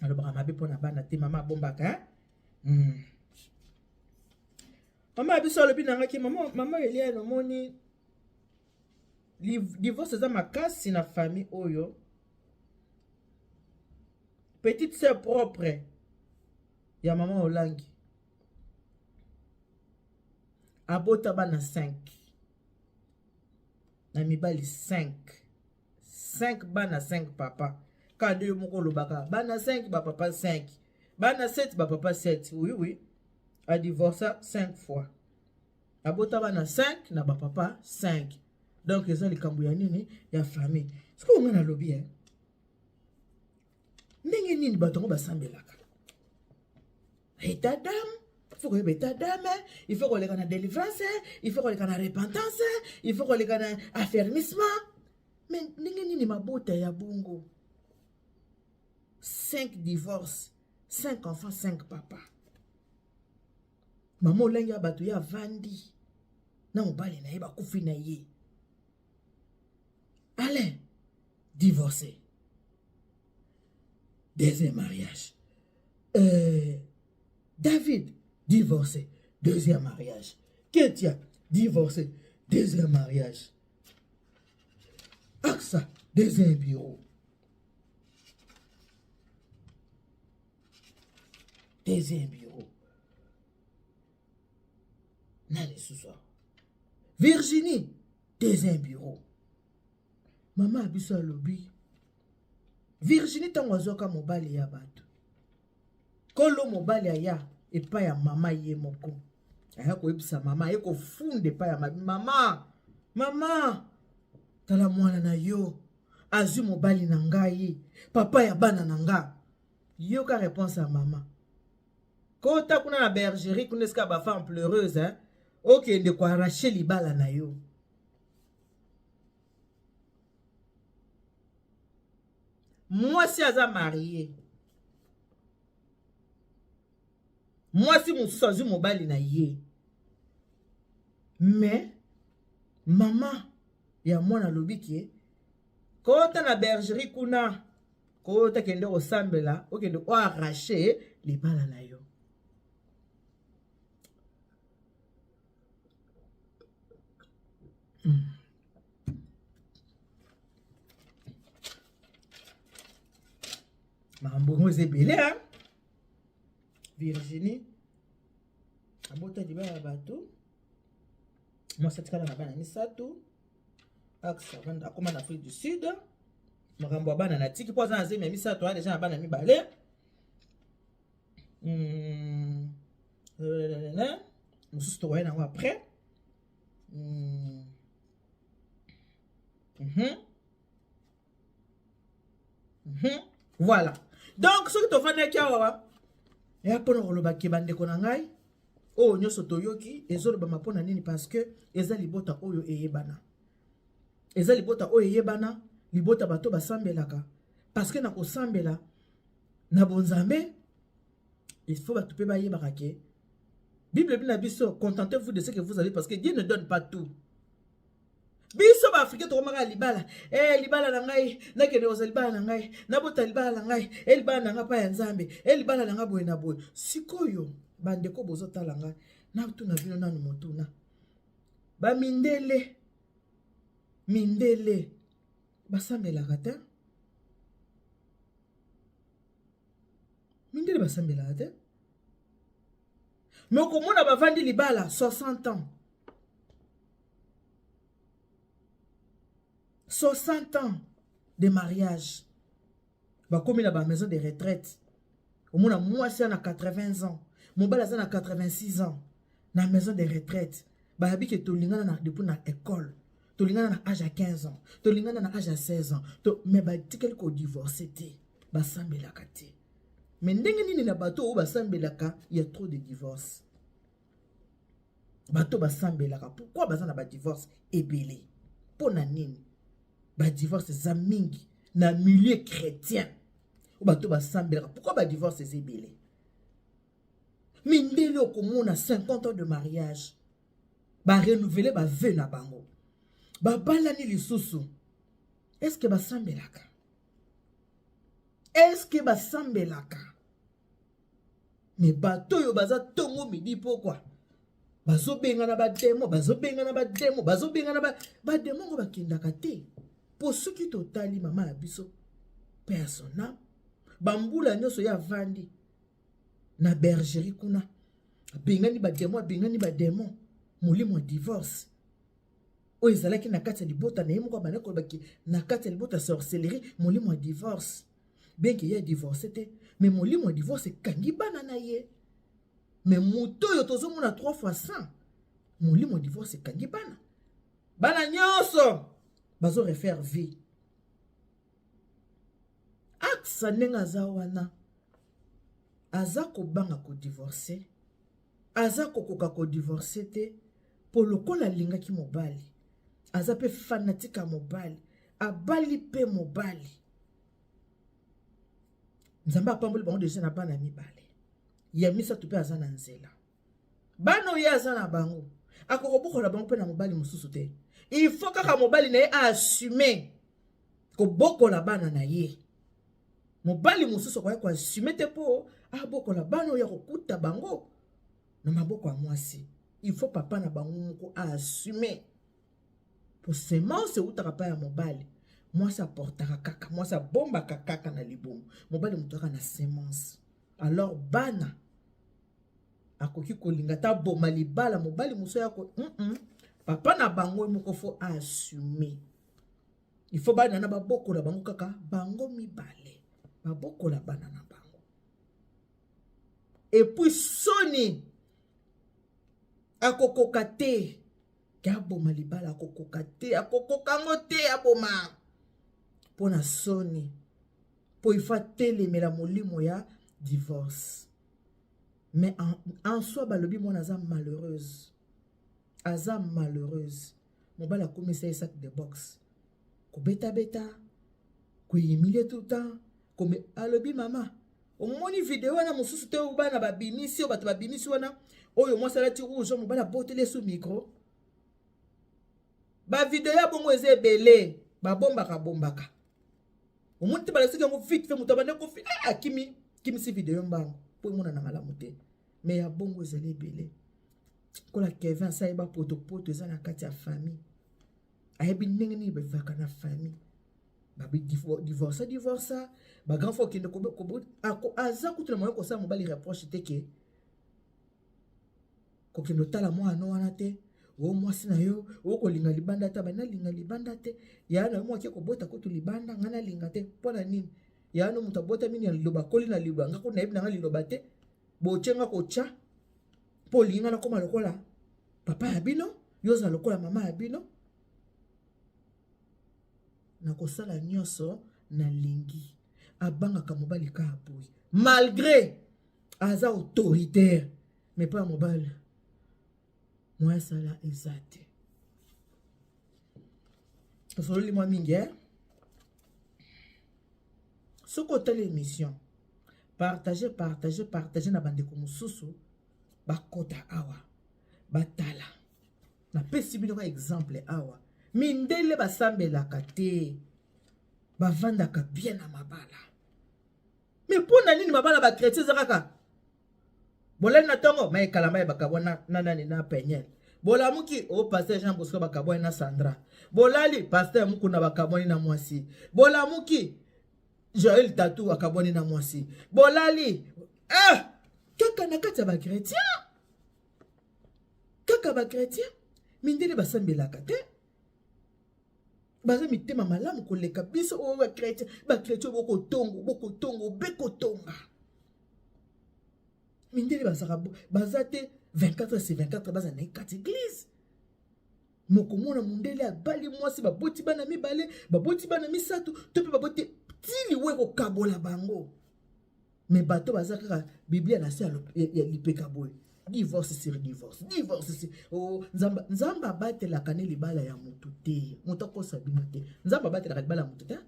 alobaka mabe mpo na bana te, mama abombaka eh? Mama ya biso alobi na ngaki, mama, mama Eliane, omoni divorce eza makasi na famille oyo. Petite sœur propre ya mama Olangi abota bana 5 na mibali 5, 5 bana, 5 papa. Kaka nde yo moko olobaka bana 5, bapapa 5, bana 7, bapapa 7. Oui, oui, adivorça 5 fois, abota bana 5 na bapapa 5. Donc eza likambo ya nini ya famille. Sikoyo ngai nalobi eh, ndenge nini bato yango basambelaka? État d'âme, il faut koyeba état d'âme, il faut koleka na délivrance, il faut koleka na repentance, il faut koleka na affermissement. Mais ndenge nini mabota ya bongo, 5 divorce, 5 enfants, 5 papa? Mama Olangi ya bato, ye avandi na mobali na ye, bakufi na ye. Alain divorcé, deuxième mariage. David divorcé, deuxième mariage. Ketia divorcé, deuxième mariage. Aksa, deuxième bureau, deuxième bureau. Nani lisusu? Virginie, deuxième bureau. Mama ya biso alobi Virginie, ntango azwaka mobali ya bato, kolo mobali aya epai ya mama, ye moko aya koyebisa mama, aye kofunda epai ya mabi: "Mama, mama, tala mwana na yo azwi mobali na ngai, papa ya bana na nga." Yoka réponse ya mama: "Kota kuna na bergerie kuna, esika bafemme pleureuse, hein? Okende koarracher libala na yo." Mwasi aza mariée, mwasi mosusu azwi mobali na ye. Mais mama ya mwana alobi ke kota na bergerie kuna, kota, kende kosambela, okende oarracher libala na yo. Makambo yango eza ebele. A Virginie abota libala ya bato, mwasi atikala na bana misato. Ax akóma na Afrique du Sud. Makambo ya bana natiki mpo aza na zemi ya misato, aya deja na bana mibale. Mosusu tokoya nango après. Voilà, donc soki tovandaki awa ya mpona koloba ke bandeko na ngai, oyo nyonso toyoki ezolobama mpona nini? Parce que eza libota oyo eyebana, eza libota oyo eyebana, libota bato basambelaka. Parce que na kosambela na bonzambe, il faut bato mpe bayebaka ke Bible ebi na biso: "Contentez-vous de ce que vous avez, parce que Dieu ne donne pas tout." Biso baafricain tokomaka libala e libala na ngai, nakende kozwa libala na ngai, nabota libala na ngai e libala na ngai mpa ya Nzambe e libala na ngai boye na boye. Sikoyo bandeko bozotala ngai, natuna bino nanu motuna: bamindele, mindele basambelaka te? Mindele basambelaka te, mais okomona bavandi libala 60 ans, 60 ans de mariage, bakomi na bamaison de retraite. Omona mwasi aza na 80 ans, mobali aza na 86 ans, na maison de retraite. Bayabi ke tolingana na depuis na école. Tolingana na age ya 15 ans, tolingana na age ya 16 ans to, mais batikali kodivorce te, basambelaka te. Mais ndenge nini na bato oyo basambelaka ya trop de divorce? Bato basambelaka, pourquoi baza na badivorce ebele? Mpo na nini badivorce eza mingi na milieu chrétien oyo bato basambelaka? Pourquoi badivorce eza ebele? Mindele okomona 50 ans de mariage, barenouvele bavœux na bango, babalani lisusu. Est-ce basambelaka? Est-ce basambelaka? Mais bato oyo baza ntongo, midi, pokwa, bazobengana badémons, bazobengana badémons, bazobengana badémons ngo bakendaka te. Mpo soki totali mama na biso persona, bambula nyonso ye avandi na bergerie kuna, abengani badémons, abengani badémons. Molimo ya divorce oyo ezalaki na kati ya libota na ye moko, abanda kolobaki na kati ya libota sorcellerie, molimo ya divorce. Bien que ye adivorce te, mais molimo ya divorce ekangi bana na ye. Mais moto oyo tozomona 3 fois 100, molimo ya divorce ekangi bana, bana nyonso bazorefaire vie. Aksa ndenge aza wana, aza kobanga kodivorce, aza kokoka kodivorce te, mpo lokola alingaki mobali, aza mpe fanatique ya mobali, abali mpe mobali. Nzambe apamboli bango déjà na bana mibale, ya misato mpe aza na nzela. Bana oyo aza na bango, akokobokola bango mpe na mobali mosusu te. Il faut kaka mobali na ye aassume kobokola bana na ye. Mobali mosusu akoya koassume te mpo abokola bana oyo akokuta bango na maboko ya mwasi. Il faut papa na bango moko aassume, po semence eutaka pa ya mobali. Mwasi aportaka kaka, mwasi abombaka kaka na libumu, mobali moto kaka na semence. Alors bana akoki kolinga ta boma libala, mobali mosusu ya ko Papa na bango moko faut aassume. Il faut bana na babokola bango kaka bango mibale, babokola bana na bango. Et puis soni, akokoka te ke aboma libala, akokoka te, akokoka yango te aboma mpo na soni, mpo il faut atelemela molimo ya divorce. Mais en soi, balobi mwana aza malheureuse, aza malheureuse. Mobali akomisa ye sac de boxe, kobetabeta, kohumilie tout le temps. Kome alobi mama, omoni video wana mosusu te oyo bana babimisi, oyo bato babimisi wana, oyo mwasi alati rouge, mobali aboteli esu micro? Bavideo ya bongo eza ebele, babombaka bombaka. Omoni te, balakisaki yango vite fait, moto abandi kofi, akimi kimisi video mbango mpo emonana malamu te. Mais ya bongo ezali ebele. Kola Kevin asa ayeba potopoto eza na kati ya famille, ayebi ndenge nini bavivaka na famille. Badivorce, divorce, bagrand frère okende, aza kutu na moyen kosala mobali reproche te ke kokende otala mwana wana te. O mwasi na yo okolinga libanda te, bani nalinga libanda te. Ya na yo mwaki kobota kutu libanda, ngai nalinga te. Mpo na nini? Ya no moto abota mini ya liloba, akoli na liloba, nga kutu nayebi na nga liloba te. Botie nga kotya mpo olingi nga nakóma lokola papa ya bino, yo ozala lokola mama ya bino. Nakosala nyonso nalingi. Abangaka mobali kaka boye, malgré aza autoritaire, mais mpo ya mobali mwa asala eza te. Tosololi mwa mingi, eh? Soki otali émission, partage, partage, partage na bandeko mosusu bakota awa batala. Napesi bino ka exemple awa, mindele basambelaka te, bavandaka bien na mabala. Mais mpo na nini mabala bachrétien eza kaka bolali na ntongo mayekalama ya bakabwa na nani na Peniel, bolamuki o pasteur Jean Bosco bakabwani na Sandra, bolali pasteur Mukuna bakabwani na mwasi, bolamuki Joel Tatu akabwani na mwasi, bolali ah! Kaka na kati ya bachrétien, kaka bachrétien. Mindele basambelaka te, baza mitema malamu koleka biso oyo bachrétien. Bachrétien bokotongo, bokotongo, bekotonga. Mindele bazaka baza te 24 sur 24 baza na kati église. Mokomona mundele abali mwasi, baboti bana mibale, baboti bana misato, to mpe baboti ti liwa ekokabola bango. Me bato baza kaka Biblia na se ya lipeka boye, divorce sur divorce, divorce sur oh, Nzambe, Nzambe abatelaka ne libala ya motu te. Moto akosa bino te, Nzambe abatelaka libala ya motu te.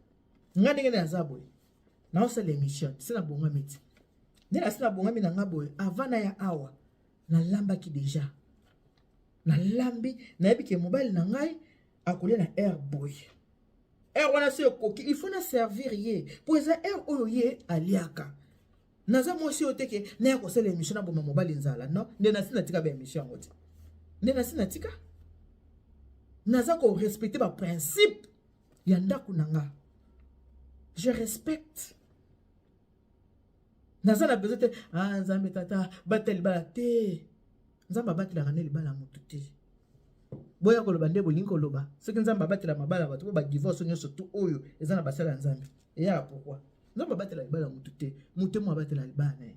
Nga ndenge naza boye, naosala émission se nabongami ti nde nasi nabongami na nga boye. Avant na ya awa nalambaki deja, nalambi, nayebi ke mobali na ngai akolia na air boye. Heure wana so ekoki, il faut na servir ye po eza heure oyo ye aliaka. Naza mwasi oyo te ke naya kosala émission naboma mobali nzala. Non, nde nasi natika ba émission yango te, nde nasi natika. Naza korespecte baprincipe ya ndako na nga, je respecte. Naza na besoin te, ah, Nzambe tata batela libala te. Nzambe abatelaka nde libala ya motu te. Boya koloba nde bolingi koloba. Soki Nzambe abatela mabala ya bato, po badivorce nyonso tu oyo eza na basala ya Nzambe eyaka pourquoi? Nzambe abatela libala ya motu te, motu mo abatela libala na ye.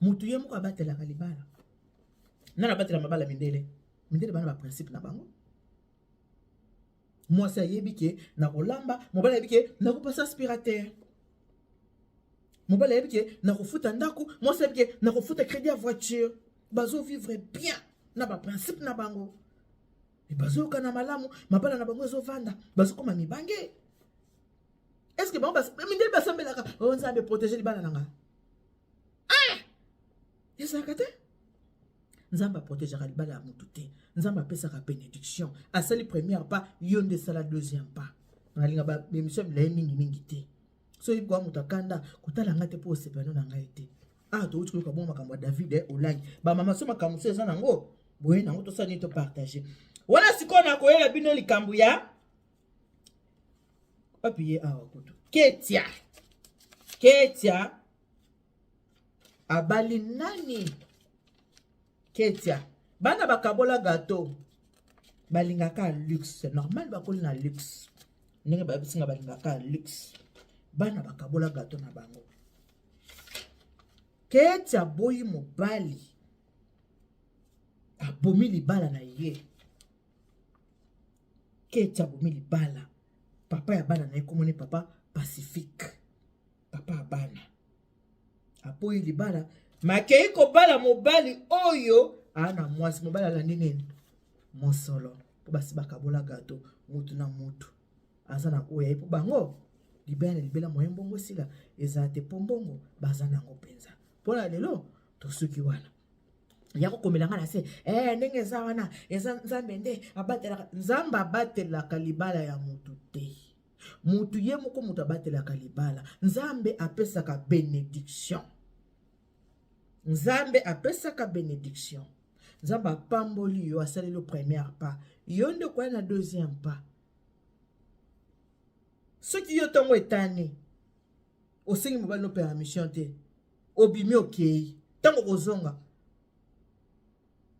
Motu ye moko abatelaka libala. Nani abatela mabala? Mindele. Mindele bana baprincipe na bango. Mwasi ayebi ke nakolamba, mobali ayebi ke nakopasa aspirateur, mobali ayebi ke nakofuta ndako, mwasi ayebi ke nakofuta crédit ya voiture. Bazovivre bien na baprincipe na bango, bazoyokana malamu, mabala na bango ezovanda, bazokoma mibange. Est ce que bango mindele basambelaka o Nzambe protege libala na nga? Ah, ezalaka te. Nzambe aprotegeaka libala ya motu te. Nzambe apesaka bénédiction. Asali première pas, yo nde esala deuxième pas. Nalinga baémission milaye mingimingi te. So oyebi kwa moto akanda kotala ngai te mpo osepano na ngai te. Ah, touti koyoka bongo makambo ya David eh, Olangi. Bamama so makambo so eza nango boye nango, tosala nini? Topartage wana. Sikoyo nakoyela bino likambo ya wapi ye awa kutu. Ketia, Ketia abali nani? Ketia, bana bakabola gato, balingaka luxe, c'est normal, bakoli na luxe. Ndenge bayebisinga, balingaka luxe. Bana bakabola gato na bango. Ketia aboyi mobali, abomi libala na ye. Ketia abomi libala. Papa ya bana na ye komoni papa Pacifique, papa ya bana apoyi libala, makei kobala mobali oyo aa na mwasi. Mobali alandi nini? Mosolo. Mpo basi bakabola gato, mutu na mutu aza na oyo aye. Mpo bango libela na libela, moye mbongo esila eza te, mpo mbongo baza nango mpenza. Mpo na lelo tosuki wana. Ya kokomela nga na se eh, ndenge eza wana, eza Nzambe nde abatelaka. Nzambe abatelaka libala ya mutu te. Mutu ye moko moto abatelaka libala. Nzambe apesaka bénédiction, Nzambe apesaka bénédiction. Nzambe apamboli yo, asaleli yo première pas, yo nde okoya na deuxième pas. Soki yo ntongo etani, osengi mobali no permission te, obimi, okei, ntango kozonga,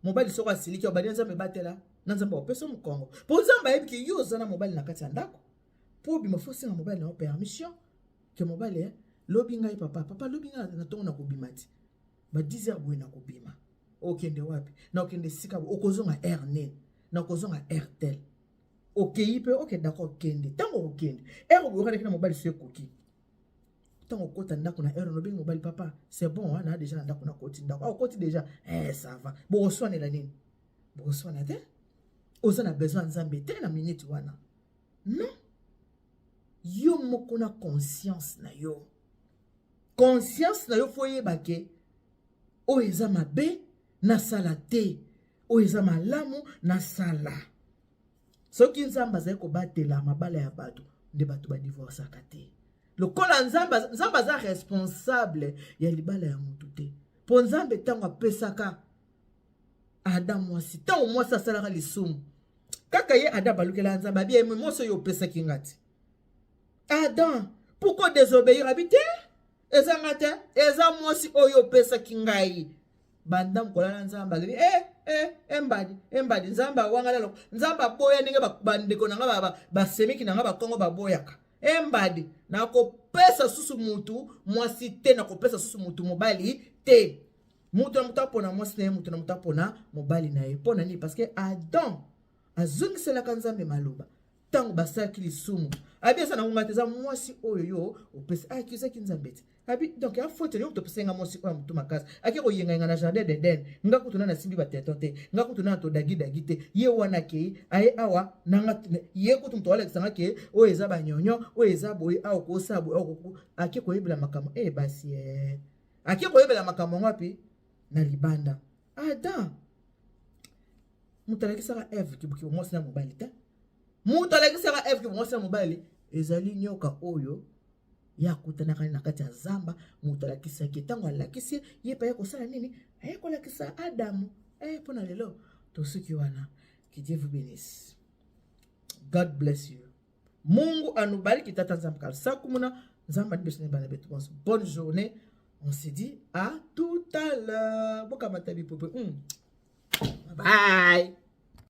mobali soko asiliki, obali Nzambe ebatela na Nzambe akopesa mokongo, mpo Nzambe ayebi ke yo oza na mobali na kati ya ndako. Mpo obima, fo osenga mobali na yo permission ke mobali eh, lobi ngai papa, papa lobi ngai na ntongo nakobima ti ba 10 heures boye. Nakobima, okende wapi? Na okende esika, okozonga heure nini? Nakozonga heure tel. Okei mpe, ok, d'accord, kende. Ntango okokende, heure boyokanaki na mobali so ekoki, ntango okota ndako na heure obengi mobali: "Papa, c'est bon, na déjà na ndako, nakoti ndako." Ah, okoti déjà, eh, ça va. Bokoswanela nini? Bokoswana te. Oza na besoin ya Nzambe te na minute wana. Non, yo moko na conscience na yo, conscience na yo fo oyeba ke oyo eza mabe nasala te, oyo eza malamu nasala. Soki Nzambe azali kobatela mabala ya bato, nde bato badivorcaka te. Lokola Nzambe, Nzambe aza responsable ya libala ya motu te. Mpo Nzambe ntango apesaka Adam mwasi, ntango mwasi asalaka lisumu, kaka ye Adam balukela Nzambe, abi: "Eme mwasi oyo opesaki nga ti." "Adam, pourquoi désobéir?" Abi: "Te, eza nga te, eza mwasi oyo opesaki ngai." Banda mokolo na Nzambe alobi e e embadi embadi, Nzambe awanga lelo, Nzambe aboya ndenge bandeko na nga, basemiki na nga bakongo baboyaka. Embadi, nakopesa susu mutu mwasi te, nakopesa susu mutu mobali. te. Moto na moto apona mwasi na ye, moto na moto apona mobali na ye. Mpo na nini? Parce que Adam azongiselaka Nzambe maloba ntango basalaki lisumu. Abi eza nango ngai te, eza mwasi oyo yo opesi. Akizaki Nzambe te. Abi donc ya faute yo moto opesi nga mwasi oyo ya motu makasi, ake koyengayenga na jardin d'Eden. Nga kutu na nasimbi bateton te, nga kutu na todagidagi te. Ye wana akei aye awa nanga ye kutu moto alakisa nga ke oyo eza banyonyo, oyo eza boye, awa kosala boye, awa ake koyebela makambo e basi e ake koyebela makambo yango wapi na libanda. Adam moto alakisaka Eve kibukibu mwasi na mobali te. Moto alakisaka Eve kibu mwasi na mobali ezali nyoka oyo ye akutanaka na kati ya zamba. Moto alakisaki, ntango alakisi ye mpe aye kosala nini? Aye kolakisa Adamu. Mpo na lelo tosuki wana. Que Dieu vous bénisse. God bless you. Mungu anubariki. Tata Nzambe kalsakumuna Nzambe adibeso bana betu bonso. Bonne journée. On se dit à tout à l'heure. Bokamata bipope. Bye.